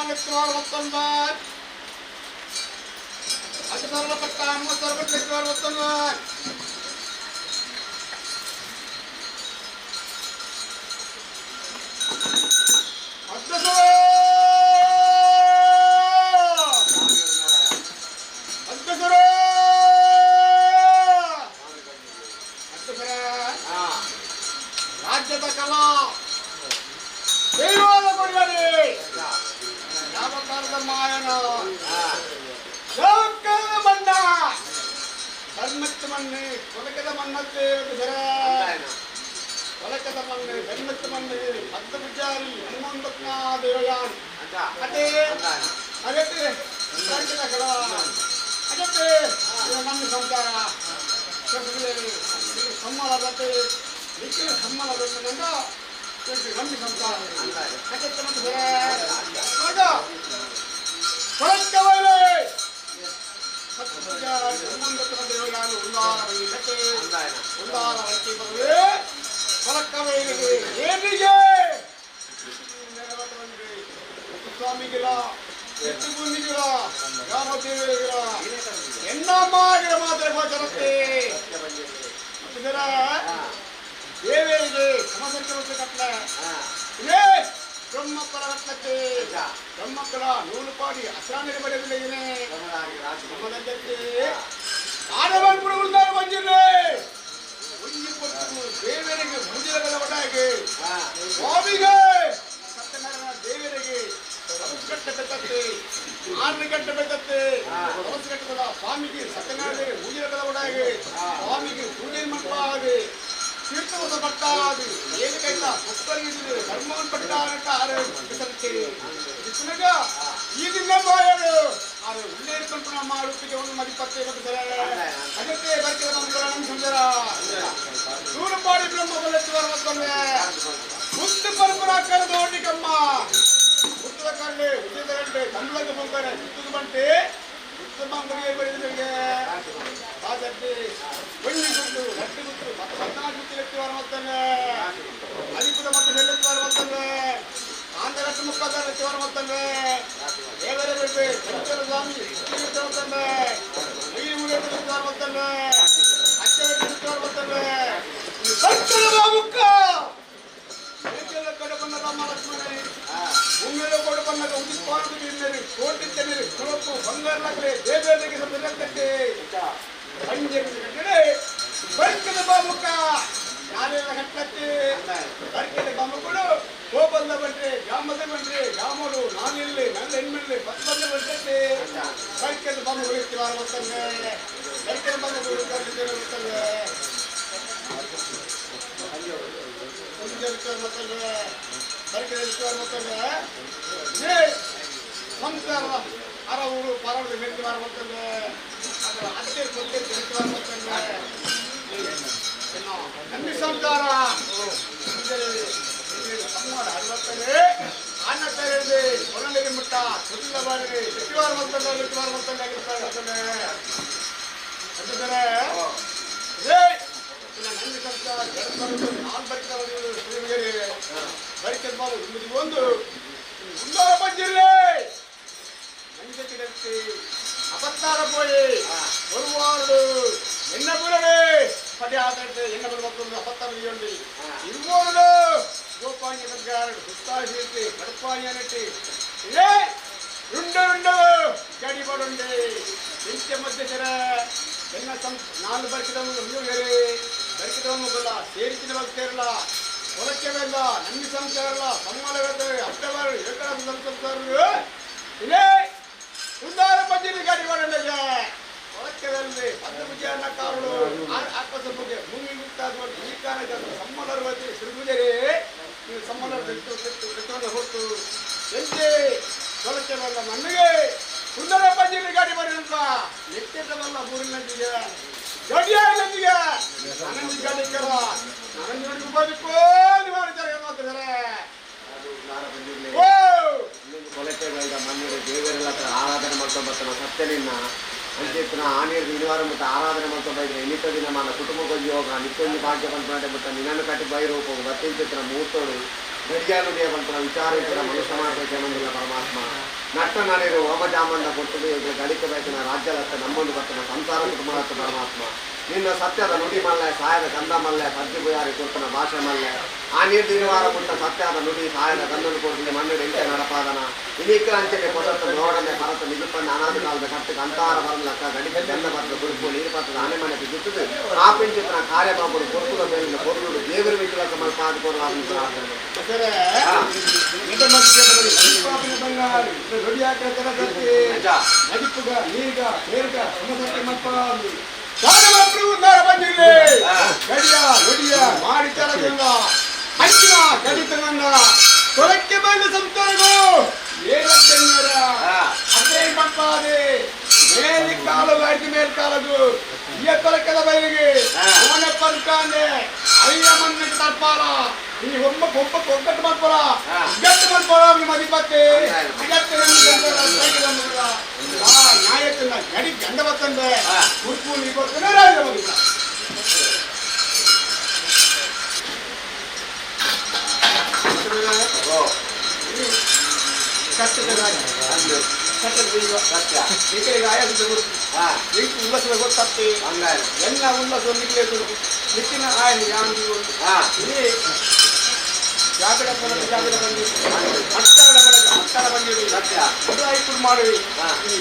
19 5 ಪಟ್ಟ 30 ಪಟ್ಟ 69 ರಾಜ್ಯದ ಕಲಾ ದೈವದ ಕೊಡಿಯಾಡಿ ಯಾವ ಕಾಲದ ಮಾಯನ ಯಾವ ಕಾಲದ ಮಣ್ಣ ಧರ್ಮಕ್ಕೆ ಮಣ್ಣು ಕೊಲಕದ ಮಣ್ಣತ್ತೆ ಕೊಲಕದ ಮಣ್ಣು ಧರ್ಮಕ್ಕೆ ಮಣ್ಣು ಪದ್ದ ಪೂಜಾರಿ ಹನುಮಂತನ ದೇವಯಾನ್ ಅದೇ ಅಗತ್ತೆ ರಾಜ್ಯದ ಕಲಾ ಅಗತ್ತೆ ನಮ್ಮ ಸಂಸಾರ ಸಮ್ಮಲದತ್ತೆ ನಿಖಿಲ ಸಮ್ಮಲದತ್ತೆ ನಮ್ಮ ಸಂಸಾರ ಅಗತ್ತೆ ಮತ್ತು ಸ್ವಾಮಿಗಿಲ್ಲ ಭೂಮಿಗಿಲ್ಲ ಯಾವ ದೇವರಿಗಿಲ್ಲ ಎನ್ನಮ್ಮಾಗಿರ ಮಾತ್ರ ಗೋಚರತ್ತೆ ದೇವರಿಗೆ ಸಮಸಂಖ್ಯೆ ಕಟ್ಲ ಇದೇ ಬ್ರಹ್ಮಕ್ಕಳ ಕಟ್ಲಕ್ಕೆ ಬ್ರಹ್ಮಕ್ಕಳ ನೂಲು ಪಾಡಿ ಅಸ್ರಾಮಿಗೆ ಬರೆಯಲಿಲ್ಲ ಆಡವನ್ ಉಂದಾರು ಬಂದಿರಲಿ ಒಂಜಿ ಕೊಟ್ಟು ದೇವರಿಗೆ ಮುಜಿಲಗಳ ಒಟ್ಟಾಗಿ ಸ್ವಾಮಿಗೆ ಸತ್ಯನಾರಾಯಣ ದೇವರಿಗೆ ಕಟ್ಟೆ ಬೆತ್ತತ್ತೆ 6 ಗಂಟೆ ಬೆತ್ತತ್ತೆ ತಪಸ್ಸು ಕಟ್ಟದ ಸ್ವಾಮಿಗೆ ಸತ್ಯನಾರಾಯಣ ಮುಜಿಲಗಳ ಒಟ್ಟಾಗಿ ಸ್ವಾಮಿಗೆ ಪೂಜೆ ಮಾಡ್ಪಾಗಿ ತೀರ್ಥವಸ ಪಟ್ಟಾದಿ ಏನು ಕೈತ ಪುಕ್ಕರಿಗೆ ಧರ್ಮವನ್ನು ಪಟ್ಟ ಆರು ಈ ದಿನ ಮಾಯರು ಆರು ಉಳ್ಳೇರು ಕಲ್ಪನಾ ಮಾಡುತ್ತಿಗೆ ಒಂದು ಮದಿಪತ್ತೆ ಅದಕ್ಕೆ ಬರ್ಕಿದ ಮಂಗಳ ನಮ್ಮ ಸುಂದರ ನೂರುಪಾಡಿ ಬ್ರಹ್ಮ ಬಲತ್ತಿ ಮತ್ತೊಮ್ಮೆ ಮುತ್ತು ಪರಂಪರಾ ಕರೆದ ಓಡಿಕಮ್ಮ ಮುತ್ತದ ಕರಳೆ ಉದ್ಯದ ಗಂಟೆ ಕಂಬಳಕ್ಕೆ ಬಂದರೆ ಮುತ್ತದ ಬಂಟೆ ಉತ್ತಮ ಅಂಗಡಿಗೆ ಬರೆದಿಗೆ ಬಾಜಟ್ಟಿ ಒಳ್ಳಿ ಗುಟ್ಟು ಗಟ್ಟಿ ಗುಟ್ಟು 14 ಗುಟ್ಟು ಎತ್ತಿವಾರ ಮತ್ತೊಮ್ಮೆ ಅಧಿಕೃತ ಮತ್ತು ಸೆಲ್ಲೆತ್ತಿವಾರ ಮತ್ತೊಮ್ಮೆ ಆಂಧ್ರ ಮುಖಾಂತರ ಎತ್ತಿವಾರ ಮತ್ತೊಮ್ಮೆ ದೇವರ ಬಿಟ್ಟು ಚಂಚಲ ಸ್ವಾಮಿ ಮತ್ತೊಮ್ಮೆ ನೀರು ಮುಗಿದ ಮತ್ತೊಮ್ಮೆ ಅಚ್ಚ ಮತ್ತೊಮ್ಮೆ ಮುಕ್ಕ ಕಡಪನ್ನ ಲಕ್ಷ್ಮಣ ಭೂಮಿಯಲ್ಲೂ ಕೊಡಬನ್ನ ಉದಿಸ್ಪಾಡು ಕೋಟಿ ಕುಳಪ್ಪು ಬಂಗಾರಲಾಗಲಿ ದೇವರಿಗೆ ಬೆಲ್ಲತ್ತಟ್ಟೆ ಪಂಜೆ ಕಟ್ಟಡೆ ಬರ್ಕದ ಬಾಮುಕ ನಾಳೆಲ್ಲ ಕಟ್ಟಕ್ಕೆ ಬರ್ಕದ ಬಾಮುಕುಡು ಕೋಪಂದ ಬಂದ್ರೆ ಗ್ರಾಮದ ಬಂದ್ರೆ ಗ್ರಾಮಡು ನಾನಿಲ್ಲಿ ನನ್ನ ಹೆಣ್ಮಲ್ಲಿ ಪತ್ತಂದ ಬಂದ್ರೆ ಬರ್ಕದ ಬಾಮುಗಳು ಇರ್ತೀವಾರ ಮತ್ತೊಮ್ಮೆ ಬರ್ಕದ ಬಾಮುಗಳು ಮತ್ತೊಮ್ಮೆ ಮತ್ತೊಮ್ಮೆ ಬರ್ಕದ ಮತ್ತೊಮ್ಮೆ ಸಂಸಾರ ಅರ ಊರು ಪರವದ ಮೆಟ್ಟಿವಾರ ಮತ್ತೊಮ್ಮೆ ಅದರ ಅತ್ತೆ ಕೊತ್ತೆ ಮೆಟ್ಟಿವಾರ ಮತ್ತೊಮ್ಮೆ ನಂಬಿ ಸಂಸಾರ ಅರವತ್ತನೇ ಅನ್ನ ಕೊನಲಿಗೆ ಮುಟ್ಟ ಸುಲ್ಲ ಬಾರಿ ಮೆಟ್ಟಿವಾರ ಮತ್ತೊಮ್ಮೆ ಮೆಟ್ಟಿವಾರ ಮತ್ತೊಮ್ಮೆ ಮತ್ತೊಮ್ಮೆ ನಂದಿ ಸಂಸಾರ ನಾನು ಬರ್ಕದ ಬಾಬು ಒಂದು ಉಂದಾರ ಬಂದಿರಲಿ ನಂಜಕ್ಕೆ ಅಪತ್ತಾರ ಪೋಯಿ ಒರುವಾರು ಎನ್ನ ಬುರಡೆ ಪಡೆ ಆದಡ್ಡೆ ಎನ್ನ ಬುರ ಮತ್ತೊಂದು ಅಪತ್ತಾರ ಉಂಡಿ ಇರುವೋರು ಗೋಪಾಂಗಿ ಬಂಗಾರಡು ಸುತ್ತಾಶೀರ್ತಿ ಕಡಪಾಯಿ ಅನಟಿ ಇದೇ ರುಂಡು ರುಂಡು ಗಡಿ ಬಡುಂಡಿ ಇಂಚೆ ಮಧ್ಯಶರ ಎನ್ನ ಸಂ ನಾನು ಬರ್ಕಿದವನು ಮುಗಿಯರೆ ಬರ್ಕಿದವನು ಬಲ್ಲ ಸೇರಿಸಿದ ಭಕ್ತರಲ್ಲ ಹೊಲಕ್ಕೆವೆಲ್ಲ ನಂಬಿ ಸಂಸಾರಲ್ಲ ಸಮ್ಮಲವೆತ್ತವೆ ಅಷ್ಟವಾರು ಏಕರ ಸಂಸಾರರು ಇದೇ ಉಂದಾರ ಪಂಜಿನ ಗಾಡಿ ಮಾಡಂಡಯ್ಯ ಹೊಲಕ್ಕೆವೆಲ್ಲಿ ಪದ್ಮ ಪೂಜೆಯನ್ನ ಕಾರುಳು ಆಕಾಶ ಪೂಜೆ ಮುಂಗಿ ಮುಕ್ತಾದ ಈ ಕಾರಣ ಸಮ್ಮಲರು ಶ್ರೀಪೂಜೆರೇ ನೀವು ಸಮ್ಮಲರು ಹೊರತು ಎಂತೆ ಹೊಲಕ್ಕೆವೆಲ್ಲ ಮಣ್ಣಿಗೆ ಸುಂದರ ಪಂಜಿನ ಗಾಡಿ ಮಾಡಿ ಅಂತ ಎತ್ತಿದ್ದವಲ್ಲ ಊರಿನಂದಿಗೆ ಗಡಿಯಾರಿನಂದಿಗೆ ಅನಂದಿ ಗಾಡಿ ಕೆಲ ಅನಂದಿ ಬದುಕೋ ನೀವು ಮಾಡ್ತಾರೆ ಓ ಕೊಲೆತೆಗಳ ಮಣ್ಣಿನ ದೇವರೆಲ್ಲ ಹತ್ರ ಆರಾಧನೆ ಮಾಡ್ಕೊಂಡ್ ಬರ್ತಾನ ಸತ್ಯನಿನ್ನ ಅಂಚೆತ್ತಿನ ಆನೇರು ಇನಿವಾರ ಮತ್ತು ಆರಾಧನೆ ಮಾಡ್ಕೊಂಡ್ ಬೈದ್ರೆ ಎನಿತ ದಿನ ಮಾನ ಕುಟುಂಬಕ್ಕೊಂಜಿ ಹೋಗ ನಿಕ್ಕೊಂಜಿ ಭಾಗ್ಯ ಪನ್ಪುನಾಟೆ ಬತ್ತ ನಿನ್ನನ್ನು ಕಟ್ಟಿ ಬೈರು ಹೋಗು ಬತ್ತಿಂಚಿತ್ತಿನ ಮೂರ್ತೋಡು ಗಡಿಯಾನುಡಿಯ ಬಂತರ ವಿಚಾರ ಇತರ ಮನುಷ್ಯ ಮಾತ್ರ ಜನಂದಿಲ್ಲ ಪರಮಾತ್ಮ ನಟ್ಟ ನಾನೇನು ಹೋಮಜಾಮಂಡ ಕೊಟ್ಟುದು ಈಗ ಗಡಿಕ ಬೇಕನ ರಾಜ್ಯಲತ್ತ ನಮ್ಮೊಂದು ಬರ್ತನ ಸಂಸಾರ ಕುಟುಂಬಲತ್ತ ಪರಮಾತ್ಮ ನಿನ್ನ ಸತ್ಯದ ನುಡಿ ಮಲ್ಲೆ ಸಾಯದ ಗಂಧ ಮಲ್ಲೆ ಪದ್ಯ ಬುಯಾರಿ ಕೊಡ್ತನ ಭಾಷೆ ಮಲ್ಲೆ ಆ ನೀರು ದಿನವಾರ ಕೊಟ್ಟ ಸತ್ಯದ ನುಡಿ ಸಾಯದ ಗಂಧನು ಕೊಡ್ತೀನಿ ಮಣ್ಣು ಎಂಟೆ ನಡಪಾದನ ಇನಿಕ್ಕ ಅಂಚೆಗೆ ಕೊಸತ್ತ ನೋಡನೆ ಭರತ ನಿಜಪ್ಪನ ಅನಾಥ ಕಾಲದ ಕಟ್ಟಕ್ಕೆ ಅಂತಾರ ಬರಲಕ್ಕ ಗಡಿಗೆ ಬೆಲ್ಲ ಬರ್ತದ ಕುರುಪು ನೀರು ಬರ್ತದ ಆನೆ ಮನೆ ಬಿದ್ದುತ್ತದೆ ಆ ಪಿಂಚಿತನ ಕಾರ್ಯಬಾಬುಡು ಕೊರ್ತುದ ಮೇಲಿನ ಕೊರಲು ದೇವರು ವಿಚಲಕ ಮಲ್ಪಾದ ಕೊರಲಾದ ಪ್ರಾರ್ಥನೆ. ನಡಿಪುಗ ನೀರ್ಗ ಬೇರ್ಗ ಸಮಸಕ್ಕೆ ಮಲ್ಪಾದು ಗಡಿಯ ನುಡಿಯ ಮಾಡಿ ತರದಿಲ್ಲ ಹಂಚಿನ ಗಡಿತನನ್ನ ತೊರಕ್ಕೆ ಬಂದ ಸಂತಾನಗಳು ಏನರ ಅದೇ ಮಲ್ಪಾದೆ ಮೇಲಿ ಕಾಲು ಆಯ್ತು ಮೇಲ್ ಕಾಲದು ಈ ತೊರಕದ ಬಯಲಿಗೆ ಓನ ಪಂಕಾನೆ ಅಯ್ಯ ಮಣ್ಣಿಗೆ ತರ್ಪಾಲ ಈ ಒಮ್ಮ ಒಬ್ಬ ಒಗ್ಗಟ್ಟು ಮಾಡ್ಕೊಳ ಒಗ್ಗಟ್ಟು ಮಾಡ್ಕೊಳ ನಿಮ್ಮ ಅಧಿಪತಿ ಆ ನ್ಯಾಯಕ್ಕನ್ನ ಗಡಿ ಗಂಡ ಬತ್ತಂದ್ರೆ ಉರ್ಪು ನೀ ಬರ್ತಾನೆ ರಾಜ್ಯ ಬದುಕ ಉಲ್ಲಸದ ಗೊತ್ತತ್ತೆ ಎಲ್ಲ ಉಲ್ಲಸ ನಿಕ್ಕಿನ ಆಯ್ ಯಾಂದು ಜಾಗಡ ಜಾಗಡ ಬಂದಿ ಅಟ್ಟಡ ಅಟ್ಟಡ ಬಂದಿರಿ ಆಯ್ತು ಮಾಡಿ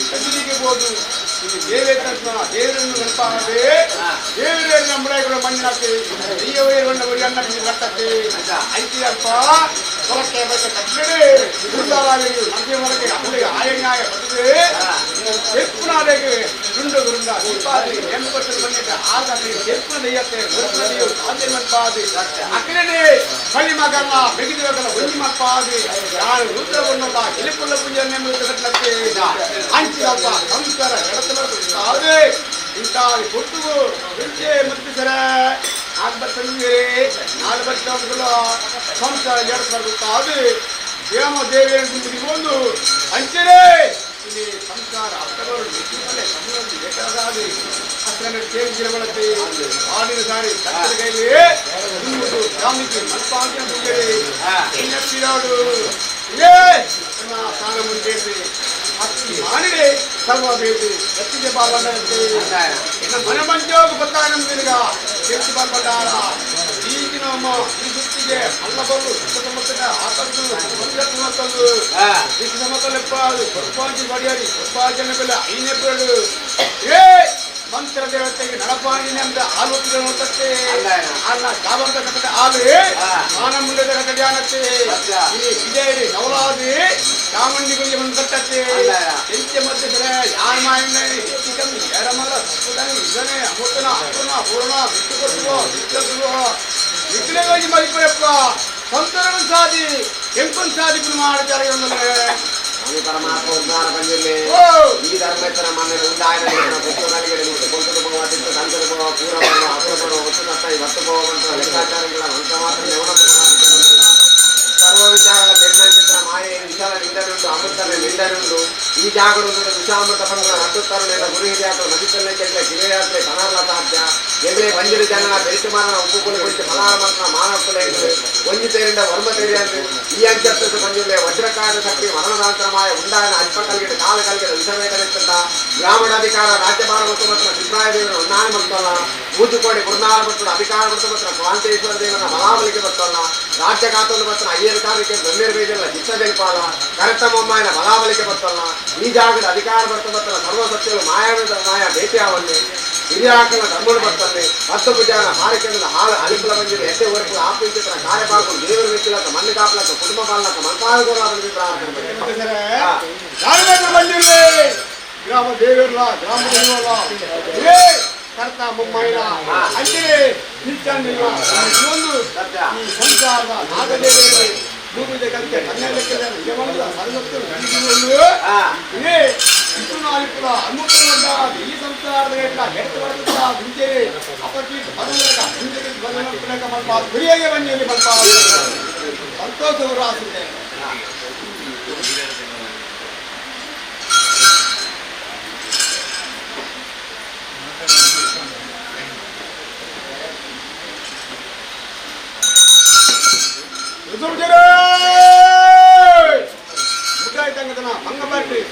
ಕದಿಲಿಗೆ ಬೋದು ಇಲ್ಲಿ ದೇವೇಂದ್ರ ದೇವರನ್ನು ನೆನಪಾಗದೆ ದೇವರೇ ನಮ್ಮ ಮಣ್ಣಿನಕ್ಕೆ ದೈವವೇರನ್ನು ಅನ್ನ ಕಟ್ಟತ್ತೆ ಐತಿಯಪ್ಪ ಹೊರಕ್ಕೆ ಕಟ್ಟಡೆ ಮಧ್ಯಮೊಳಗೆ ಅಪ್ಪಳಿಗೆ ಆಯನ್ಯಾಯ ಬರ್ತದೆ ಚೆಪ್ಪುನಾಡೆಗೆ ದುಂಡು ದುರುಂಡ ದೀಪಾದಿ ಎಂಬತ್ತು ಬಂದಿದ್ದ ಆಗ ಚೆಪ್ಪುನ ದೆಯ್ಯತ್ತೆ ಹೊರಪುನ ದೆಯ್ಯು ಸಾಧ್ಯ ಮಲ್ಪಾದಿ ಅಕ್ರಡೆ ಬಳ್ಳಿ ಮಗಲ್ಲ ಬೆಗಿದ ಒಂಜಿ ಮಲ್ಪಾದಿ ಯಾರು ರುದ್ರವನ್ನಲ್ಲ ಗಿಲಿಪುಲ್ಲ ಪೂಜೆ ಕಟ್ಟಲಕ್ಕೆ ಅಂಚಿದಪ್ಪ ಸಂಸ್ಕಾರ ಎಡತಲ ಇಂಥ ಕೊಟ್ಟು ಮುಂಚೆ ಮುತ್ತಿಸರ ನಾಲ್ಕು ನಾಲ್ಕು ವರ್ಷ ಸಂಸಾರ ಎಡತಲ ದೇಮ ದೇವೇಂದ್ರ ಒಂದು ಅಂಚನೆ ಇಲ್ಲಿ ಸಂಸಾರ ಅರ್ಥಗಳು ನಿಜವಲ್ಲೇ ಸಮೂಹದಲ್ಲಿ ಬೇಕಾದಾದಿ ಅಷ್ಟರಲ್ಲಿ ಕೇಳಿರಬಳತೆ ಆಡಿನ ಸಾರಿ ಕತ್ತಲ ಕೈಲಿ ಸ್ವಾಮಿಗೆ ಮಲ್ಪಾಂತಿನ ಪೂಜೆ ಎನ್ನಪ್ಪಿರಾಡು ಇದೇ ಸ್ಥಾನ ಮುಂದೆ ಅತ್ತಿ ಮಾಡಿದೆ ಸರ್ವ ಬೇಟಿ ಎತ್ತಿಗೆ ಬಾಲ್ಬಂಡಂತೆ ಎನ್ನ ಮನ ಮಂಜೋಗ ಬತ್ತಾನ ತಿರುಗ ಕೆಂಚು ಬಾಲ್ಬಂಡಾರ ಈಗಿನ ಈ ಸುತ್ತಿಗೆ ಅಲ್ಲ ಬಲ್ಲು ಸುತ್ತ ಆತದ್ದು ಮತ್ತದ್ದು ಸಮತಲೆಪ್ಪಾದು ಕೊರ್ಪಾಂಚಿ ಬಡಿಯಾಡಿ ಕೊರ್ಪಾಂಚನ ಬೆಲೆ ಐನೇ ಪೇಳು ಏ ಮಂತ್ರ ದೇವತೆಗೆ ನಡಪಾಣಿ ನಮ್ದ ಹಾಲು ನೋಡ್ತತ್ತೆ ಅಲ್ಲ ಕಾವಂತ ಕಟ್ಟದ ಹಾಲು ಆನ ಮುಂದೆ ಕಟ್ಯಾನತ್ತೆ ಈ ವಿಜಯ ನವಲಾದಿ ಚಾಮುಂಡಿಗಳಿಗೆ ಒಂದು ಕಟ್ಟತ್ತೆ ಎಂಚೆ ಮಧ್ಯೆ ಯಾರ ಮಾಯಣ್ಣ ಹೆಚ್ಚು ಕಮ್ಮಿ ಎರಮರ ತಪ್ಪುದಾನೆ ಇದನ್ನೇ ಅಮೃತನ ಅಪೂರ್ಣ ಪೂರ್ಣ ಬಿಟ್ಟು ಕೊಟ್ಟುವೋ ಬಿಟ್ಟು ವಿಘ್ನವಾಗಿ ಮರಿಪರಪ್ಪ ಸಂತರನ್ನು ಸಾಧಿ ಕೆಂಪನ್ ಸಾಧಿ ಮಾಡ್ತಾರೆ ಸ್ವಾಮಿ ಪರಮಾತ್ಮ ಉದ್ಧಾರ ಬಂದಿರಲಿ ಈ ಧರ್ಮೇತರ ಮನೆ ಉಂಡಾಯನ ಕೊಟ್ಟು ಪೋವ ತಿಟ್ಟು ಕಂಕದ ಪೋವ ಪೂರ ಬರುವ ಅಪುರ ಬರುವ ಒತ್ತು ತತ್ತ ಒತ್ತು ಪೋವಂತ ಲೆಕ್ಕಾಚಾರಗಳ ವಂಶ ಮಾತ್ರ ಸರ್ವ ವಿಚಾರಗಳ ತೆರಿನಂಚಿತ್ರ ಮಾಯೆ ವಿಶಾಲ ನಿಂದನುಂಟು ಅಮೃತನ ನಿಂದನುಂಟು ಈ ಜಾಗರುಂಟು ವಿಷಾಮೃತ ಫಲಗಳ ನಟ್ಟುತ್ತರಣ ಗುರು ಹಿರಿಯಾಕಲು ನದಿತಲ್ಲ ಚೆಲ್ಲ ಕಿರಿಯಾತ್ರೆ ಕನಾರ್ಲ ಸಾಧ್ಯ ಎಗಲೇ ಬಂಜಿರು ಜನನ ಬೆರಿತು ಮಾರನ ಉಪ್ಪು ಕುಲಿ ಕುಳಿತು ಫಲಾರ ಮಾತ್ರ ಮಾನವ ಕುಲ ಒಂಜಿ ತೇರಿಂದ ವರ್ಮ ತೇರಿಯಂತೆ ಈ ಅಂಚತ್ತ ಬಂಜಿರ್ಲೆ ವಜ್ರಕಾಯದ ಶಕ್ತಿ ಮರಣದಾಂತರ ಮಾಯ ಉಂಡಾಯನ ಅಲ್ಪ ಕಲ್ಗಿಡ ಕಾಲ ಕಲ್ಗಿಡ ವಿಷಮೇಕರಿತ್ತಂದ ಬ್ರಾಹ್ಮಣಾಧಿಕಾರ ರಾಜ್ಯಭಾರ ಮತ್ತು ಮಾತ್ರ ಸಿದ್ದರಾಯ ದೇವರ ಹೊನ್ನಾಣ ಬರ್ತಲ್ಲ ಮೂಜುಕೋಡಿ ಗುರುನಾಳ ಬರ್ತದ ಅಧಿಕಾರ ಬರ್ತ ಮಾತ್ರ ಕ್ರಾಂತೇಶ್ವರ ದೇವರ ಬಲಾಬಲಿಕೆ ಬರ್ತಲ್ಲ ರಾಜ್ಯ ಕಾತೊಂದು ಬರ್ತಾನ ಅಯ್ಯರ್ ಕಾರ್ಯಕ್ಕೆ ಬೆಮ್ಮೇರು ಬೇಜಲ್ಲ ಚಿತ್ತ ಜೈಪಾಲ ಕರೆಕ್ತಮ್ಮಯ್ಯನ ಬಲಾಬಲಿಕೆ ಬರ್ತಲ್ಲ ಈ ಜಾಗದ ಅಧಿಕಾರ ಬರ್ತ ಬರ್ತಾನ ಸರ್ವ ಸತ್ಯಗಳು ಮಾಯಾವಿದ ಮಾಯ ಭೇಟಿಯಾವಲ್ಲಿ ಹಿರಿಯಾಕನ ಧರ್ಮನು ಬರ್ತದೆ ಹತ್ತು ಭುಜಾನ ಹಾರಿಕೆಂದ ಹಾಲು ಅಲಿಪುಲ ಬಂದಿದೆ ಎಟ್ಟೆ ಹೊರಪುಲ ಆಪಿಂಚಿತ್ರ ಕಾರ್ಯಪಾಕು ದೇವರು ಮೆಚ್ಚಲಕ್ಕ ಮಣ್ಣು ಕಾಪಲಕ್ಕ ಕುಟುಂಬ ಪಾಲಕ ಮಂತಾಗೋರ ಪ್ರಾರ್ಥನೆ ಗ್ರಾಮ ದೇವರ್ಲ ಗ್ರಾಮ ದೇವರ ಕರ್ತ ಮುಮ್ಮೈನ ಅಂಜನೆ ಒಂದು ಈ ಸಂಸಾರದ ನಾಗದೇವರು ಭೂಮಿದ ಕಲಿಕೆ ಕನ್ನಡಕ್ಕೆ ಈ ಸಂಸಾರದ ಎಡತು ಬರ್ತದ ಮುಂಚೆ ಅಪಕೀರ್ತಿ ಬದಲಕ ಹಿಂದಕ್ಕೆ ಬದಲಕ ಮಲ್ಪ ಗುರಿಯಾಗೆ ಬನ್ನಿ ಮಲ್ಪ ಸಂತೋಷವರು ಆಸಿದೆ.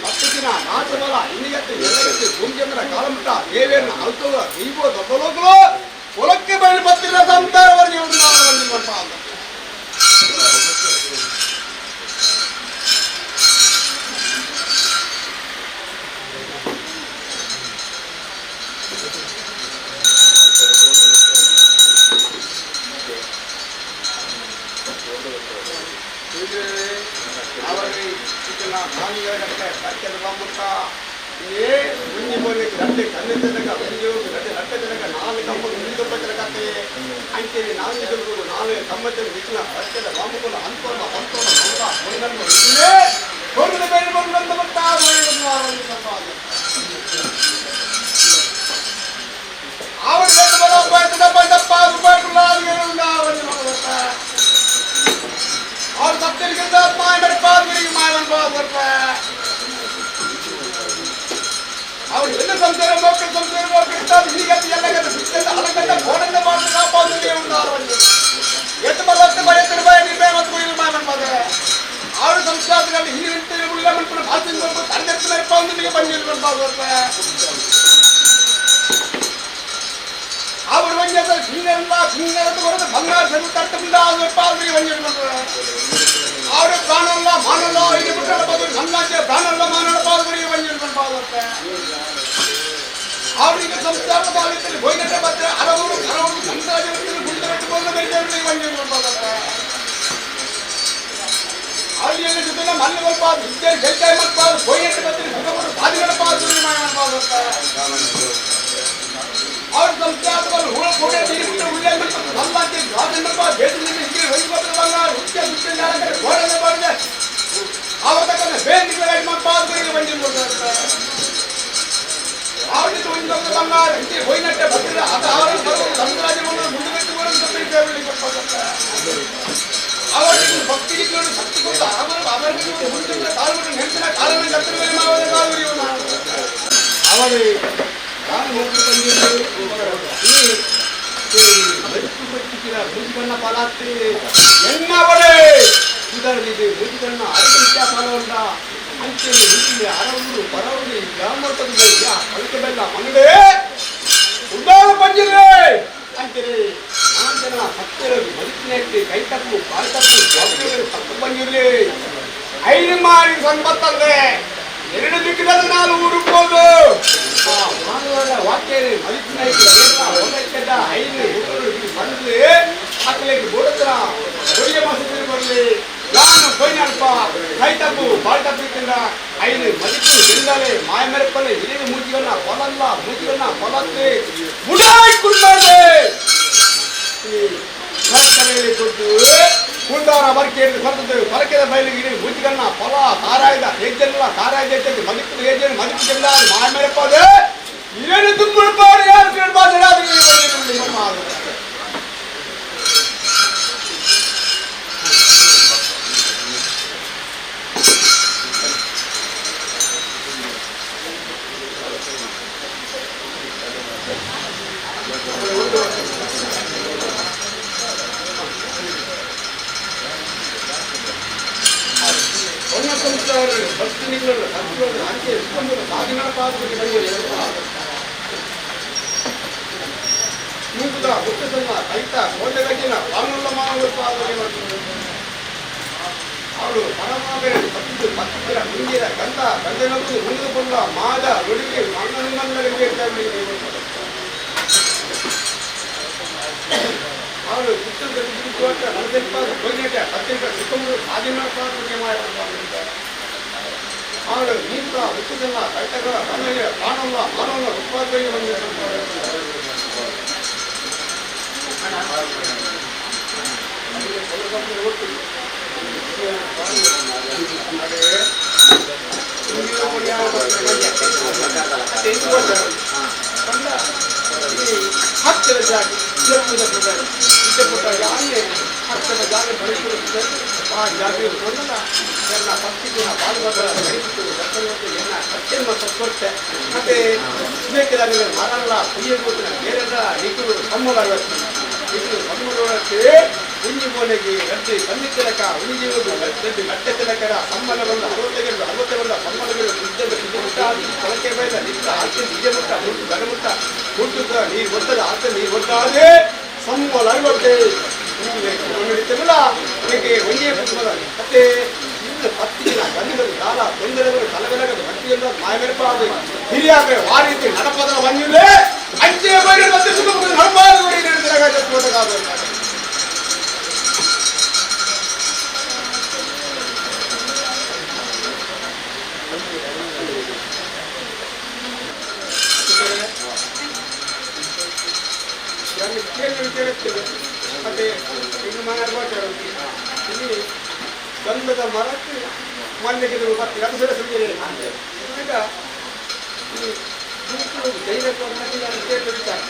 ಪತ್ತಿನ ನಾಚಬಲ ಇನ್ನಿಗತ್ತೆ ಎಲ್ಲಗತ್ತೆ ಭೂಮಿಚಂದ್ರ ಕಾಲಮುಟ್ಟ ದೇವೇನ ಅಲ್ತೋಗ ದೈವ ದೊಡ್ಡಲೋಕಲು ಹೊಲಕ್ಕೆ ಬಯಲು ಬತ್ತಿರ ಸಂತಾರವರೆಗೆ ಒಂದು ಒಂಜಿ ಮೋನೆಗೆ ರಡ್ಡು ಕಣ್ಣು ತಿಲಕ ಒಂಜಿ ಒಂದು ರಡ್ಡು ಗಟ್ಟೆ ತಿಲಕರ ಸಮ್ಮನ ಬಂದ ಅರವತ್ತೆರಡು ಅರವತ್ತೆ ಬಂದ ಸಮ್ಮನಗಳು ದುಡ್ಡನ್ನು ನಿಜ ಮುಟ್ಟ ಕೊಳಕೆ ಬೈದ ನಿತ್ತ ಆಚೆ ನಿಜ ಮುಟ್ಟ ಮುಟ್ಟು ಗಡ ಮುಟ್ಟ ಮುಟ್ಟು ನೀರು ಒಟ್ಟದ ಆಚೆ ನೀರು ಒಟ್ಟಾದೆ ಸಮ್ಮಲ ಅರವತ್ತೆ ನಡೀತೇವಲ್ಲ ಅದಕ್ಕೆ ಒಂದೇ ಕುಟುಂಬದ ಕತೆ ಇನ್ನು ಪತ್ತು ಜನ ಗಂಡಗಳು ದಾರ ತೊಂದರೆಗಳು ತಲೆಬೆಲಗಳು ಗಟ್ಟಿಯಿಂದ ಮಾಯಮೆರಪಾದ ಹಿರಿಯಾದ್ರೆ ವಾರೀತಿ ನಡಪದ ಬಂದಿದೆ ಅಂಚೆ ಬೈರೆ ಮತ್ತೆ ಸುಖ ನಡಪಾದ ಮತ್ತೆ ಇನ್ನು ಇಲ್ಲಿ ಗಂಧದ ಮರಕ್ಕೆ ಮಲ್ಲಿಗೆ ಮತ್ತೆ ಎರಡು ಸಲ ಸುರಿಯಿದೆ. ಈಗ ಈ ಧೈರ್ಯ ಕೇಳಿರ್ತಾರೆ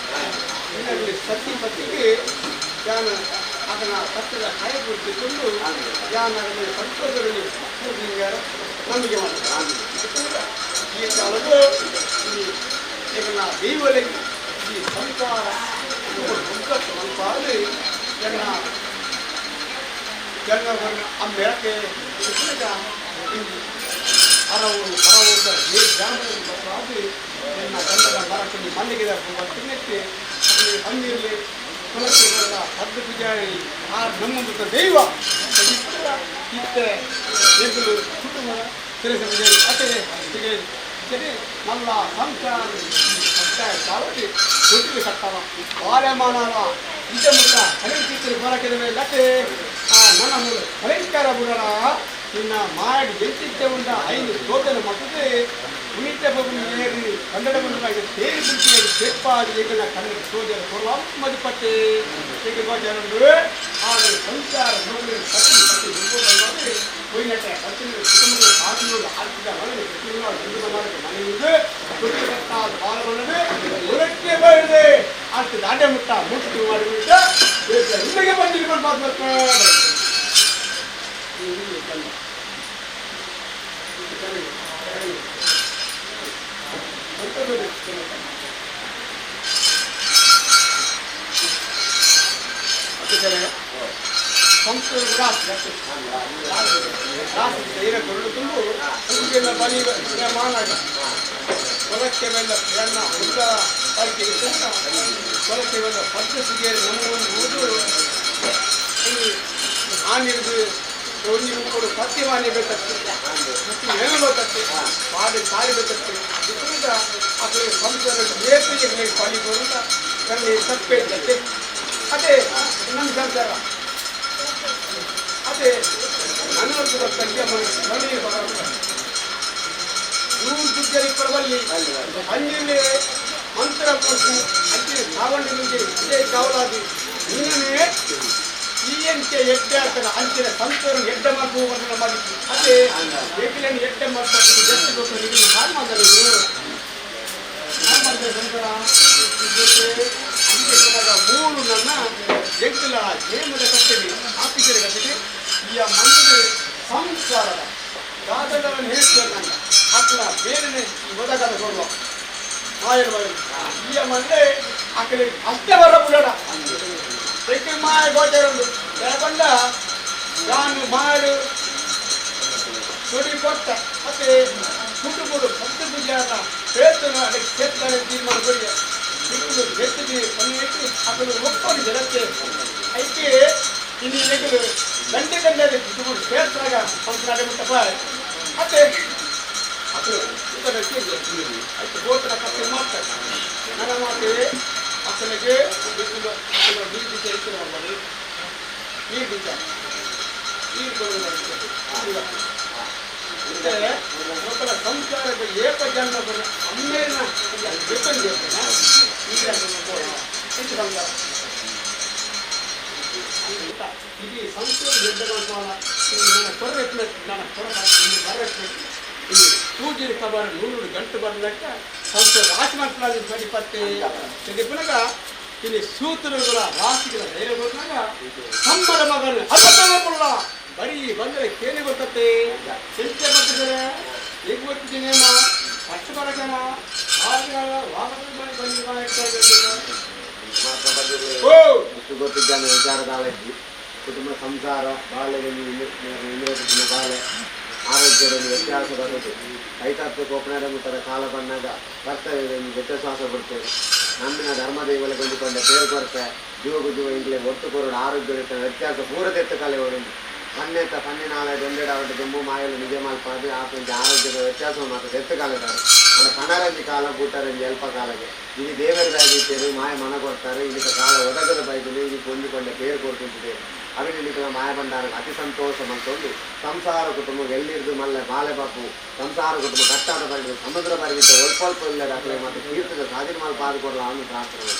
ಇನ್ನಲ್ಲಿ ಸತಿ ಪತಿಗೆ ಯಾನ ಅದನ್ನ ಸತ್ಯದ ಕಾಯ ಗುರುತಿಕೊಂಡು ಯಾನ ಅದನ್ನು ಸಂತೋಷದಲ್ಲಿ ನಂಬಿಕೆ ಮಾಡ್ತಾರೆ. ಈ ಕಾಲದ ಈ ಈಗ ದೈವಲಿಂಗ ಈ ಸಂಸಾರ ಒಗ್ಗಟ್ಟು ಮನಸ್ಸಾಗಲಿ ಜನ ಜನವನ್ನು ಅಮ್ಮೆರಕ್ಕೆ ಹರವರು ಪರವರು ಬದಲಾಗಿ ನನ್ನ ಗಂಧದ ಮರಕ್ಕೆ ಮಲ್ಲಿಗೆ ತಿನ್ನಕ್ಕೆ ಅಲ್ಲಿ ಹಂಗಿರಲಿ ತುಳಸಿಗಳ ಪದ್ದು ಪೂಜಾರಿ ಆ ನಮ್ಮಂತ ದೈವ ಇತ್ತೆ ಎದುರು ಕುಟುಂಬ ತಿಳಿಸ ಪೂಜಾರಿ ಅತೆ ಸರಿ ನಲ್ಲ ಸಂಸಾರ ಕಾಲಕ್ಕೆ ಕೊಟ್ಟಿಗೆ ಕಟ್ಟವ ಬಾಳೆಮಾನವ ನಿಜ ಮುಖ ಹರಿಚಿತ್ರ ಬರಕಿದ ಮೇಲೆ ಲತೆ ಆ ನನ್ನ ಮೂಲ ಭಯಂಕರ ಬುಡಣ ನಿನ್ನ ಮಾಡಿ ಎಂತಿದ್ದೆ ಉಂಡ ಐದು ಸ್ತೋತ್ರ ಮಕ್ಕಳು ಉಳಿತ ಬಗುನ ಏರಿ ಕನ್ನಡ ಬಂಡವಾಗಿ ತೇರಿ ಬಿಂಚಿಗೆ ಸೇರ್ಪಾಡಿ ಏಕನ ಕನ್ನಡ ಸೋಜರ ಕೊರಲ ಮದುಪಟ್ಟೆ ಹೇಗೆ ಗೋಚರಂದು ಆದರೆ ಸಂಸಾರ ನೋಡಲಿ ಸತಿ ಸತಿ ದುರ್ಬೋಧವಾಗಿ ಹೋಯಿನಟ್ಟೆ ಸತ್ತಿನ ಕುಟುಂಬದ ಸಾಧನಗಳು ಆರ್ಥಿಕ ಒಳಗೆ ಪ್ರತಿಯೊಂದು ಹಿಂದೂ ಮಾಡಕ್ಕೆ ಮನೆಯುವುದು ಕೊಟ್ಟಿಗೆ ಕಟ್ಟಾದ ಬಾಲವನ್ನದೆ ಹೊರಕ್ಕೆ ಬಯದೆ ಆರ್ತಿ ದಾಂಡೆ ಮುಟ್ಟ ಮುಟ್ಟು ಮಾಡಿಬಿಟ್ಟ ಇಲ್ಲಿಗೆ ಬಂದಿರ್ಕೊಂಡು ಮಾತು ಹೊಲಕ್ಕೆ ಬಂದ ಎಣ್ಣ ಹುಡ್ಗ ಪಾಲಿಕೆ ಹೊಲಕ್ಕೆ ಬಂದ ಪದ್ದು ಸುಗಿಯಲ್ಲಿ ನಮ್ಮನ್ನು ಆನಿರ್ದು ಒಂಜಿ ಮುಕ್ಕಡು ಸತ್ಯವಾನಿ ಬೇಕತ್ತೆ ಮತ್ತು ಏನು ಬೇಕತ್ತೆ ಪಾಡಿ ಸಾರಿ ಬೇಕತ್ತೆ ಇದರಿಂದ ಅಕಡೆ ಸಂಸಾರ ಏತು ಪಾಲಿ ಬರುತ್ತ ಕಣ್ಣಿ ತಪ್ಪೆ ಇದ್ದಕ್ಕೆ ಅದೇ ನಮ್ಮ ಸಂಸಾರ ಅದೇ ನನ್ನ ತಗ್ಗಿಯ ಮನೆ ಮನೆ ನೂರು ದುಡ್ಡಲ್ಲಿ ಪರವಲ್ಲಿ ಅಂಜಿಲೆ ಮಂತ್ರ ಕೊಟ್ಟು ಅಂಚಿನ ಸಾವಣ್ಣ ಮುಂದೆ ಇದೇ ಕಾವಲಾದಿ ನಿನ್ನನೇ ಈ ಎಂಕೆ ಎಡ್ಡೆ ಆಗ್ತದೆ ಅಂಚಿನ ಸಂತೋರು ಎಡ್ಡೆ ಮಾಡ್ಕೋ ಮಾಡಿ ಅದೇ ಏಕಿಲೇನು ಎಡ್ಡೆ ಮಾಡ್ಕೊಂಡು ಜಸ್ಟ್ ಗೊತ್ತು ನಿಮಗೆ ಹಾಳು ಮಾಡ್ತಾರೆ ಹಾಳು ಸಂಸಾರ ಮೂರು ನನ್ನ ಎಂಕಲ ನೇಮದ ಕಟ್ಟೆಗೆ ಆಫೀಸರ್ ಕಟ್ಟೆಗೆ ಈ ಮನದ ಸಂಸಾರದ ದಾದಗಳನ್ನು ಹೇಳ್ತೇನೆ ನನ್ನ ಅಕ್ಕಲ ಬೇರೆ ಒದಗದ ಕೊಡುವ ಮಾಯರು ಈ ಮಂದೆ ಅಕ್ಕಲಿ ಅಷ್ಟೇ ಬರ ಬುಡಡ ತೆಕ್ಕೆ ಮಾಯ ಗೋಚರಂದು ಬಂಡ ನಾನು ಮಾಡು ಕೊಡಿ ಕೊಟ್ಟ ಮತ್ತೆ ಕುಟುಂಬರು ಭಕ್ತ ಪೂಜಾರ ಹೇಳ್ತಾನೆ ಅದಕ್ಕೆ ಸೇರ್ತಾರೆ ತೀರ್ಮಾನ ಕೊಡಿ ಸಿಕ್ಕಲು ಎತ್ತಿಗೆ ಪನ್ನೆಟ್ಟು ಅದನ್ನು ಒಪ್ಪಲು ಜಲಕ್ಕೆ ಐಕೆ ಇನ್ನು ಎಗಲು ಗಂಟೆ ಗಂಟೆ ಕುಟುಂಬರು ಸೇರ್ತಾಗ ಸಂಸಾರ ಮುಟ್ಟಪ್ಪ ಮತ್ತೆ ಅದು ಉತ್ತರ ಆಯ್ತು ಗೋತ್ರ ಕಥೆ ಮಾಡ್ತಾರೆ ನನ್ನ ಮಾತೆ ಅಸಲಿಗೆ ಬಿಸಿಲು ಅಸಲು ನೀರು ಬೀಜ ಇತ್ತು ನಮ್ಮಲ್ಲಿ ನೀರು ಬೀಜ ನೀರು ಕೊಡುವುದು ಇದ್ದರೆ ಮಕ್ಕಳ ಸಂಸಾರದ ಏಕ ಜನ್ಮ ಅಮ್ಮೇನ ಬೇಕಂದು ಹೆಚ್ಚು ಸಂಸಾರ ಇಡೀ ಸಂಸಾರ ನನ್ನ ಕೊರ ನನ್ನ ಕೊರ ಬರ ಈ ಪೂಜೆ ಕಬಾರ ನೂರು ಗಂಟು ಬರಲಕ್ಕ ಸಂಸಾರ ರಾಶಿ ಮಾಡ್ಕೊಳ್ಳೋದು ಬಡಿ ಪತ್ತೆ ಪುನಗ ಇಲ್ಲಿ ಸೂತ್ರಗಳ ರಾಶಿಗಳ ಧೈರ್ಯ ಬಂದಾಗ ತಮ್ಮರ ಮಗನ ಅಲ್ಲ ಬರೀ ಬಂದರೆ ಕೇಳಿ ಗೊತ್ತತ್ತೆ ಚೆಂಚೆ ಬರ್ತಿದ್ದಾರೆ ಹೇಗೆ ಗೊತ್ತಿದ್ದೀನಿ ಪಟ್ಟು ಬರಗಣ ಓ ಗೊತ್ತಿದ್ದಾನೆ ವಿಚಾರದಾಳಜ್ಜಿ. ಕುಟುಂಬ ಸಂಸಾರ ಬಾಲ್ಯದಲ್ಲಿ ಬಾಳೆ ಆರೋಗ್ಯದಲ್ಲಿ ವ್ಯತ್ಯಾಸ ಬರುವುದು ಕೈತಾತ್ವ ಕೋಪನಾರ ಮುಟ್ಟದ ಕಾಲ ಬಣ್ಣದ ಕರ್ತವ್ಯದಲ್ಲಿ ವ್ಯತ್ಯಾಸ ಬಿಡ್ತೇವೆ ನಮ್ಮಿನ ಧರ್ಮದೇವಲೆ ಕೊಂಡುಕೊಂಡ ಪೇರು ಕೊರತೆ ಜೀವಗೂ ಜೀವ ಇಂಗ್ಲೆ ಒಟ್ಟು ಕೊರಡು ಆರೋಗ್ಯ ವ್ಯತ್ಯಾಸ ಪೂರದೆತ್ತ ಕಲೆ ಹೊರಡು ಪನ್ನೆತ್ತ ಪನ್ನಿನಾಳೆ ದೊಂದೆಡ ಅವಟ್ಟು ದುಂಬು ಮಾಯಲು ನಿಜ ಮಲ್ಪಾದು ಆಪಂಚ ಆರೋಗ್ಯದ ವ್ಯತ್ಯಾಸ ಮಾತ್ರ ಎತ್ತು ಕಾಲದಾರು మన ಪಣರಂಜಿ ಕಾಲ ಬೂಟರಂಜಿ ಅಲ್ಪ ಕಾಲಗೆ ಇದು ದೇವರ ಬಾಯಿದ್ದೇರು ಮಾಯ ಮನ ಕೊಡ್ತಾರೆ ಇದಕ್ಕೆ ಕಾಲ ಒದಗದ ಬೈದಲು ಇದು ಹೊಂದಿಕೊಂಡ ಪೇರು ಕೊಡ್ತಿದ್ದೆ ಅವಿನಿಗಳ ಮಾಯ ಭಂಡಾರ ಅತಿ ಸಂತೋಷ ಮಲ್ತೊಂದು ಸಂಸಾರ ಕುಟುಂಬ ಎಲ್ಲಿರ್ದು ಮಲ್ಲೆ ಬಾಲೆ ಬಾಪು ಸಂಸಾರ ಕುಟುಂಬ ಕಟ್ಟಾದ ಬರಿದು ಸಮುದ್ರ ಬರಿಗಿದ್ದ ಒಲ್ಪ ಇಲ್ಲದ ಅಕಲೆ ಮತ್ತು ತೀರ್ಥದ ಸಾಧನೆ ಮಾಲ್ ಪಾದು ಕೊಡಲ ಅವನು ಪ್ರಾರ್ಥನೆ.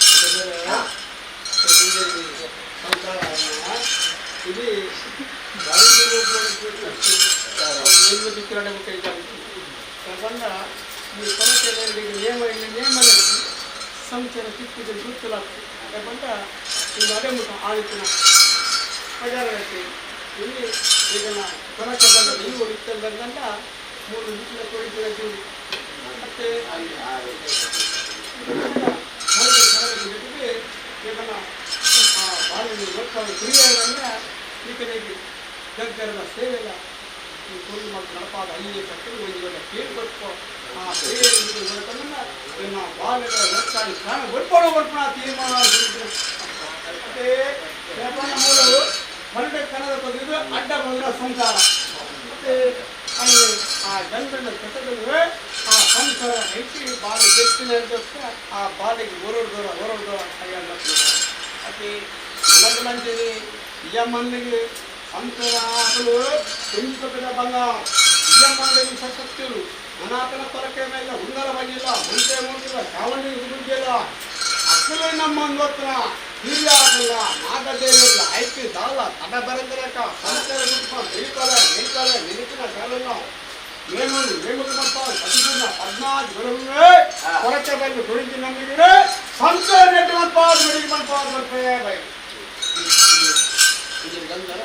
ಇದು ಈ ಕೊರತೆ ನಿಯಮ ನಿಯಮ ಸಂಚಾರ ತಿಪ್ಪಿದ ಗುರುತುಲ ಯಾಕಂತ ಈಗ ಅದೇ ಮುಖ ಆಳಿತನ ಬಜಾರಕ್ಕೆ ಇಲ್ಲಿ ಈಗ ಕೊರತೆ ಬಂದ ನೀವು ಇತ್ತಂದ ಮೂರು ನಿಮಿಷ ಕೊಡಿದ ಜೀವಿ ಮತ್ತೆ ಈಗ ಆ ಬಾಳಿನ ಗೊತ್ತಾದ ಕ್ರಿಯೆಗಳನ್ನ ಈ ಕಡೆಗೆ ಜಗ್ಗರದ ಸೇವೆಲ್ಲ ಈ ಕೊಡು ಮತ್ತು ನಡಪಾದ ಐದು ಸಕ್ಕರೆ ಒಂದು ಕೇಳಿ ಆ ಸೇವೆ ನನ್ನ ಬಾಲ್ಯದ ಒಟ್ಟಾಗಿ ಪ್ರಾಣ ಒಡ್ಪಣ ಒಡ್ಪಣ ತೀರ್ಮಾನ. ಮತ್ತೆ ವ್ಯಾಪಾರ ಮೂಲವು ಹೊರಟ ಕನ್ನಡ ಪದವಿದು ಅಡ್ಡ ಬಂದ ಸಂಸಾರ. ಮತ್ತೆ ಅಲ್ಲಿ ಆ ಗಂಡನ ಕಟ್ಟದಲ್ಲಿ ಆ ಸಂಸಾರ ಹೆಚ್ಚಿ ಬಾಳೆ ಬೆಚ್ಚಿನ ಆ ಬಾಳೆಗೆ ಹೊರಡು ದೂರ ಹೊರಡು ದೂರ ಕೈಯಾಡ. ಮತ್ತೆ ನನಗಂತೀರಿ ಈ ಮಣ್ಣಿಗೆ ಸಂಸಾರ ಆಗಲು ತುಂಬಿದ ಬಂದ ಈ ಮಣ್ಣಿಗೆ ಸತ್ತರು ಅನಾಥನ ಕೊರಕೆ ಮೇಲೆ ಹುಂಗರ ಬಂದಿಲ್ಲ ಮುಂಚೆ ಮುಂದಿಲ್ಲ ಚಾವಣಿ ಗುರುಗಿಲ್ಲ ಅಕ್ಕಲು ನಮ್ಮ ಒಂದೊತ್ತನ ಹಿರಿಯ ಆಗಲ್ಲ ನಾಗದೇವಿಲ್ಲ ಐತಿ ದಾಲ ತಡ ಬರಂದಿರಕ ಸಂಸಾರ ಬಿಟ್ಕೊಂಡು ಹಿಡಿತಾಳೆ ನಿಲ್ತಾಳೆ ನಿಲುಕಿನ ಶಾಲನ್ನು ನೇಮನು ನೇಮಕ ಪತಿಪೂರ್ಣ 14 ಗುರುವೇ ಕೊರತೆ ಬಂದು ತುಳಿದು ನಮಗೆ ಸಂಸಾರ ನೆಟ್ಟು ಮನ್ಪಾದ ಬಿಡಿಗೆ ಮನ್ಪಾದ ಬರ್ಪೇ ಬೈ ಇದು ಗಂಧರ.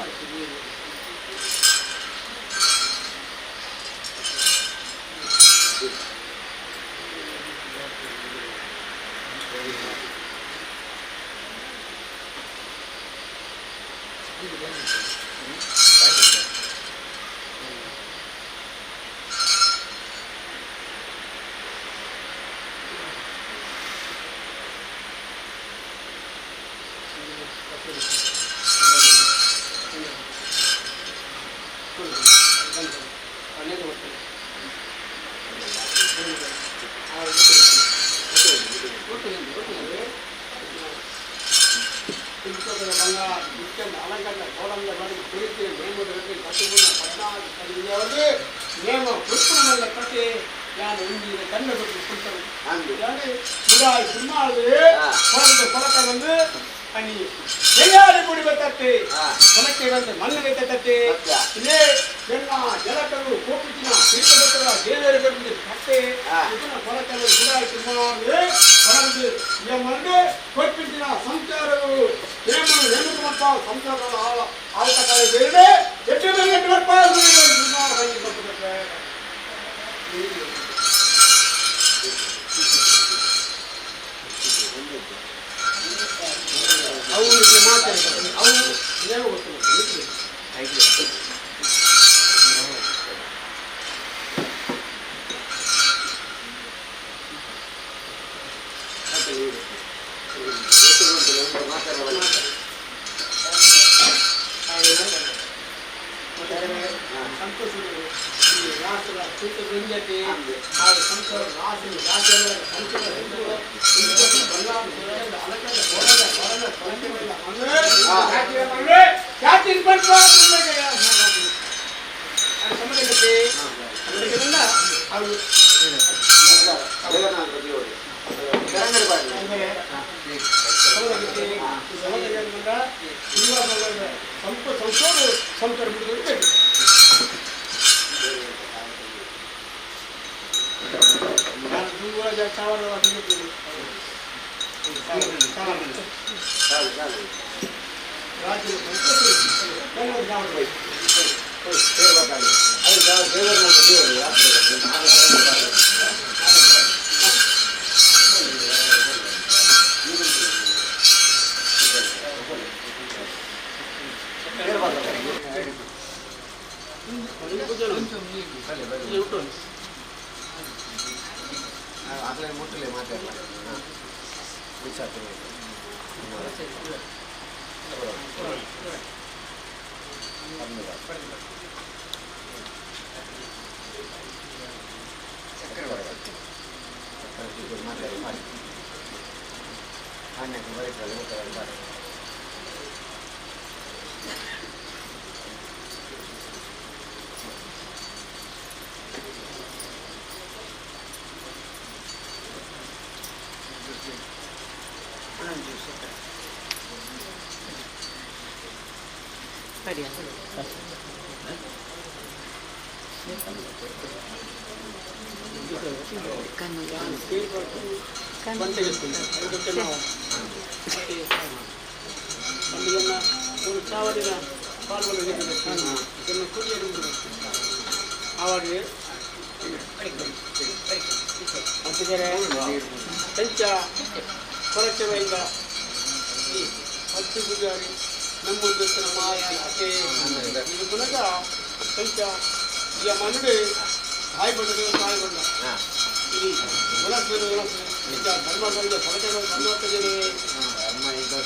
ಅಗಲೇ ಮುಟ್ಟಲೆ ಮಾತಾಡಲ್ಲ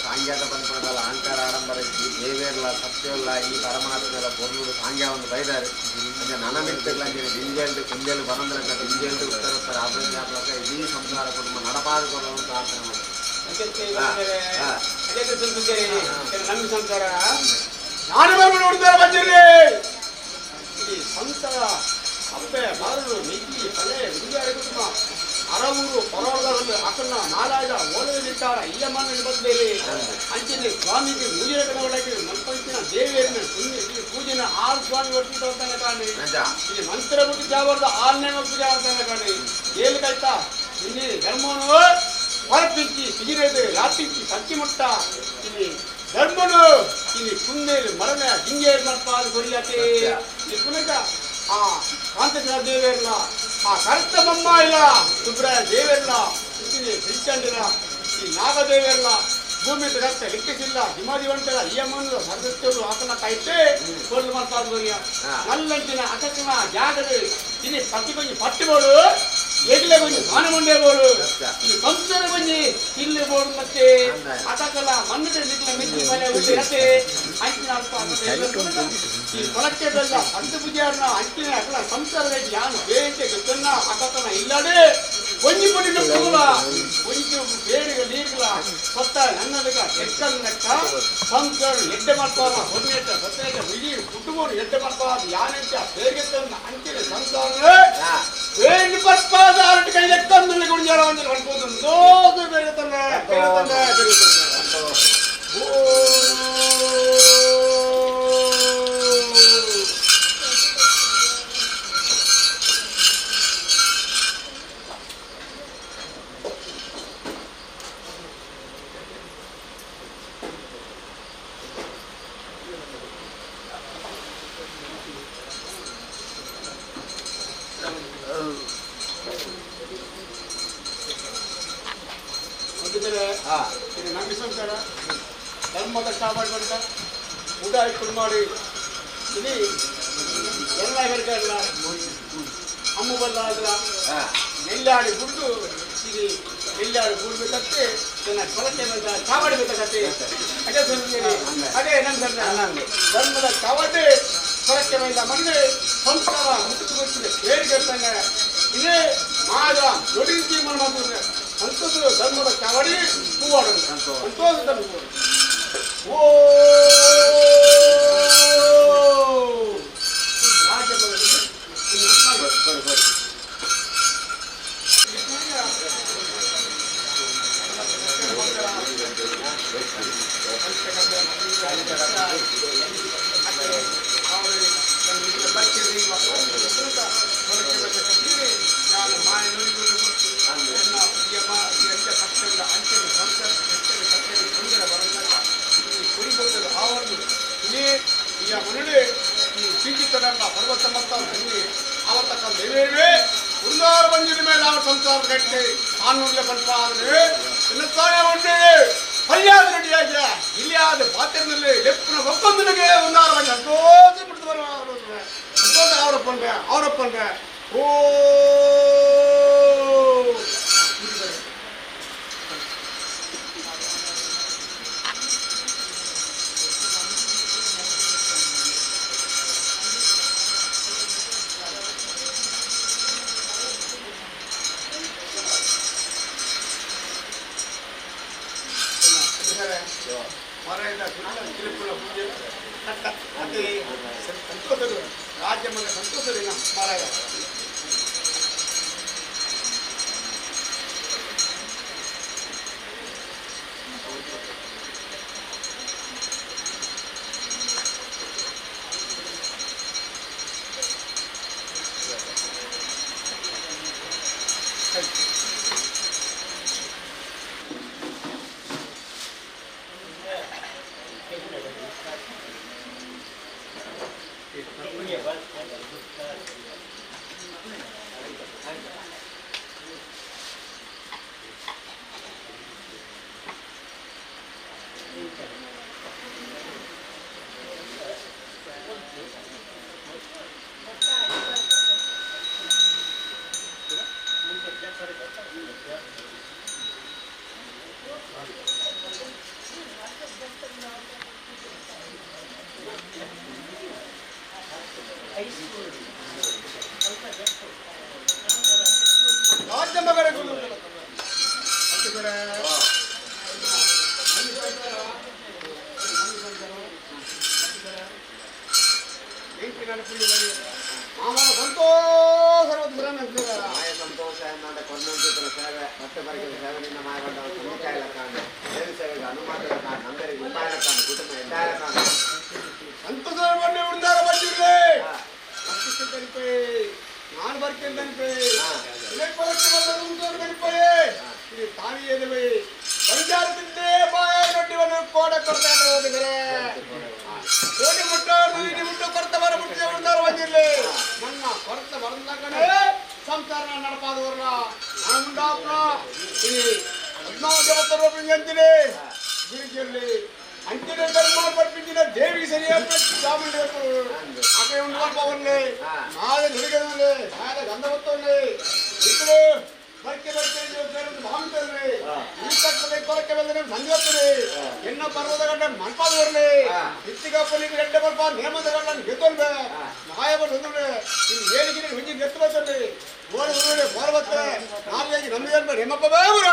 ಸಾಂಗ್ಯಾದ ಬಂದ್ಕೊಂಡಲ್ಲ ಅಹಂಕಾರ ಆಡಂಬರ ದೇವೇರ್ಲ ಸತ್ಯವಲ್ಲ ಈ ಪರಮಾತ್ಮೆಲ್ಲ ಪೊರ್ಲುಡು ಸಾಂಗ್ಯ ಒಂದು ಬೈದಾರೆ ಅಂದ್ರೆ ನನ ಮಿತ್ತಗ್ಲಂಜನೆ ದಿಂಜಲ್ಡು ಕುಂಜಲು ಬರಂದ್ರಕ ದಿಂಜಲ್ಡು ಉತ್ತರ ಉತ್ತರ ಅಭಿವೃದ್ಧಿ ಆಗ್ಲಕ ಇಡೀ ಸಂಸಾರ ಕುಟುಂಬ ನಡಪಾದ ಕೊಡಲು ಪ್ರಾರ್ಥನೆ ಮಾಡಿ ನಮ್ಮ ಸಂಸಾರ ನಾನು ಬರ್ಬಿಡು ಉಡ್ದಾರ ಬಂದಿರಲಿ ಈ ಸಂಸಾರ ಅಪ್ಪೆ ಬಾರಲು ಮಿಕ್ಕಿ ತಲೆ ವಿದ್ಯಾರ ಕುಟುಂಬ ಅರವೂರು ಪರವರ್ಗದಲ್ಲಿ ಅಕನ್ನ ನಾಲಾಯದ ಓಲದಿಟ್ಟಾರ ಇಲ್ಲಮ್ಮನ ಬಂದೇರಿ ಅಂಚಿನ ಸ್ವಾಮಿಗೆ ಮೂಜಿನ ಕನವಡಕ್ಕೆ ಮಲ್ಪಂಚಿನ ದೇವಿಯರನ್ನ ಪುಣ್ಯ ಪೂಜೆನ ಆರು ಸ್ವಾಮಿ ವರ್ತಿತ ಕಾಣಿ ಇಲ್ಲಿ ಮಂತ್ರ ಬಿಟ್ಟು ಜಾವರ್ದ ಆರನೇ ಪೂಜೆ ಆಗ್ತಾನೆ ಕಾಣಿ ಏಳು ಕೈತ ಇಲ್ಲಿ ಧರ್ಮನು ಹೊರಪಿಂಚಿ ಸಿಗಿರೇದು ರಾಪಿಂಚಿ ಸಕ್ಕಿ ಮುಟ್ಟ ಇಲ್ಲಿ ಧರ್ಮನು ಇಲ್ಲಿ ಕುಂದೇಲು ಮರಣ ಹಿಂಗೇರು ಮಲ್ಪಾದ ಕೊರಿಯಾತೆ ಇಲ್ಲಿ ಪುನಃ ಆ ಕಾಂತೇಶ್ವರ ದೇವೇರ್ಲ ಆ ಕರ್ತಮಮ್ಮ ಇಲ್ಲ ಸುಬ್ರಾಯ ದೇವೇರ್ಲ ಇಲ್ಲಿ ಬಿಲ್ಚಂಡಿಲ ಈ ನಾಗದೇವೇರ್ಲ ಭೂಮಿ ರಕ್ತ ಲಿಕ್ಕಿಸಿಲ್ಲ ಹಿಮಾದಿ ಒಂಟರ ಈ ಅಮ್ಮನ ಸರ್ವಸ್ವರು ಆತನ ಕಾಯ್ತೆ ಕೊಲ್ಲು ಮಲ್ಪಾದ ಕೊರಿಯ ನಲ್ಲಂಚಿನ ಅಕಸ್ಮ ಜಾಗದ ಇಲ್ಲಿ ಪತ್ತಿ ಕೊಂಚ ಪಟ್ಟಿ ಬೋಡು ಎಗ್ಲೆ ಕೊಂಚ ಸ್ನಾನ ಮುಂಡೆ ಬೋಡು ಇಲ್ಲಿ ಸಂಸಾರ ಕೊಂಚ ಇಲ್ಲಿ ಬೋಡು ಮತ್ತೆ ಅಟಕಲ ಮಣ್ಣಿನ ನಿಗ್ಲ ಮಿಕ್ಕಿ ಮನೆ ಉಳಿಯತ್ತೆ ಅಂಚಿನ ಅಲ್ಪ ಈ ಕೊಳಕ್ಕೆ ಬೆಲ್ಲ ಅಂತು ಪೂಜಾರನ ಅಂಚಿನ ಅಕಲ ಸಂಸಾರದ ಯಾನು ಬೇಟೆ ಗೊತ್ತನ್ನ ಅಕತನ ಇಲ್ಲಡೆ ಒಂಜಿ ಪುಡಿ ನುಪ್ಪುಗಳ ಒಂಜಿ ಬೇರೆ ನೀರ್ಗಳ ಕೊತ್ತ ನನ್ನದಕ ಎಕ್ಕನ್ನಕ್ಕ ಸಂಸಾರ ಎಡ್ಡೆ ಮಾಡ್ಪಾರ ಹೊನ್ನೇಟ ಸತ್ತೇಟ ಇಡೀ ಕುಟುಂಬವನ್ನು ಎಡ್ಡೆ ಮಾಡ್ಪಾರ ಯಾನಂಚ ಬೇರೆ ತಂದ ಅಂಚಿನ ಸಂಸಾರ ಬೇರೆ ಪರ್ಪಾದ ಆರಟ ಕೈ ಎಕ್ಕಂದಲ್ಲಿ ಗುಂಜಾರ ಒಂದು ಕಣ್ಬೋದು ದೋದು ಬೇರೆ ತಂದೆ ಬೇರೆ ತಂದೆ ಬೇರೆ ತಂದೆ ಧರ್ಮದ ಕಾಪಾಡ್ಕೊಂಡ ಉದಾಯಿ ಕುಡ್ಮಾಡಿ ಇಲ್ಲಿ ಎಲ್ಲ ಹೇಳ್ತಾರಲ್ಲ ಅಮ್ಮ ಬಲ್ಲ ಆಗಲ್ಲ ನೆಲ್ಲಾಡಿ ಗುಡ್ದು ಇಲ್ಲಿ ನೆಲ್ಲಾಡಿ ಗುಡ್ಬೇಕತ್ತೆ ನನ್ನ ಕೊಳತೆ ಬಂದ ಚಾವಡಿ ಬೇಕತ್ತೆ ಅದೇ ಸ್ವಾಮಿ ಅದೇ ನನ್ನ ಧರ್ಮದ ಚಾವಡಿ ಕೊಳಕೆ ಬಂದ ಮನೆ ಸಂಸ್ಕಾರ ಮುಟ್ಟುಕು ಗೊತ್ತಿದೆ ಬೇರೆ ಕೇಳ್ತಾನೆ ಇದೇ ಮಾದ ದೊಡ್ಡ ಜೀವನ ಮಾಡ್ತಾರೆ ಸಂತೋಷ ಧರ್ಮದ ಚಾವಡಿ ಹೂವಾಡೋದು ಸಂತೋಷ ಧರ್ಮ ಓ ಅವರಪ್ಪಂದ್ರೆ ಓ ರಾಜ್ಯ ಸಂತೋಷ ಮಾರಾಯ. ಮಾಯ ಸಂತೋಷ ಎನ್ನದ ಕೊನ್ನಂತಿದ್ದರ ಸೇವೆ ಮತ್ತೆ ಬರಗಿದ ಸೇವೆಯಿಂದ ಮಾಯಗೊಂಡ ಸಂಧಿಕಾಯಲ ಕಾಣ ಸೇವೆ ಸೇವೆಗೆ ಅನುಮಾತದ ಕಾಣ ನಂದರಿಗೆ ಉಪಾಯನ ಕಾಣ ಕುಟುಂಬ ಎಡ್ಡಾಯಲ ಕಾಣ ಸಂತೋಷ ಉಂದಾರ ಬಂದಿರಲಿ ನಾನು ಬರ್ಕೇನೆ ಸಂಚಾರದಿಂದೇ ಬಾಯ ನೊಡ್ಡಿವನ್ನು ಕೋಡ ಕೊಡ್ತಾ ಹೋಗಿದರೆ ಕೋಡಿ ಮುಟ್ಟ ಮುಟ್ಟು ಕೊರತ ಬರ ಮುಟ್ಟ ಉಂದಾರ ಬಂದಿರಲಿ ನನ್ನ ಕೊರತ ಬರಂದಾಗನೇ ಸಂಸಾರ ನಡಪಾದವರಲ್ಲ ನಾನು ಮುಂಡಾಪನ ಈ ಪದ್ಮಾವತಿ ಅಂತೀನಿ ಗುರುಜಿಯಲ್ಲಿ ಅಂಚಿನ ಧರ್ಮ ಪರ್ಪಿಂಚಿನ ದೇವಿಗೆ ಸರಿಯಾದ ಚಾಮುಂಡಿ ಅక్కడ ఉండిపోవాలి నాదే నుడిగదండి నాదే గంధవత్తుంది ఇప్పుడు ಬರ್ಕೆ ಬರ್ಕೆ ಭಾವಿತಲ್ರಿ ಈ ತಕ್ಕದೆ ಕೊರಕೆ ಬಂದ್ರೆ ಸಂಜೋತ್ರಿ ಎನ್ನ ಪರ್ವತ ಗಂಡ ಮನ್ಪಾದ ಬರಲಿ ಇತ್ತಿಗಪ್ಪನಿಗೆ ರೆಡ್ಡ ಬರ್ಪ ನೇಮದ ಗಂಡ ಗೆದ್ದೊಲ್ಬೆ ನಾಯ ಬಂದ್ರೆ ಇನ್ನು ಏಳಿಗೆ ಹುಂಜಿ ಗೆತ್ತು ಬರ್ತಲ್ರಿ ಓಡಿ ಊರು ಬೋರ್ಬತ್ತೆ ನಾಲ್ಕೈದು ನಮ್ಗೆ ನೇಮಪ್ಪ ಬೇವರು.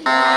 Thank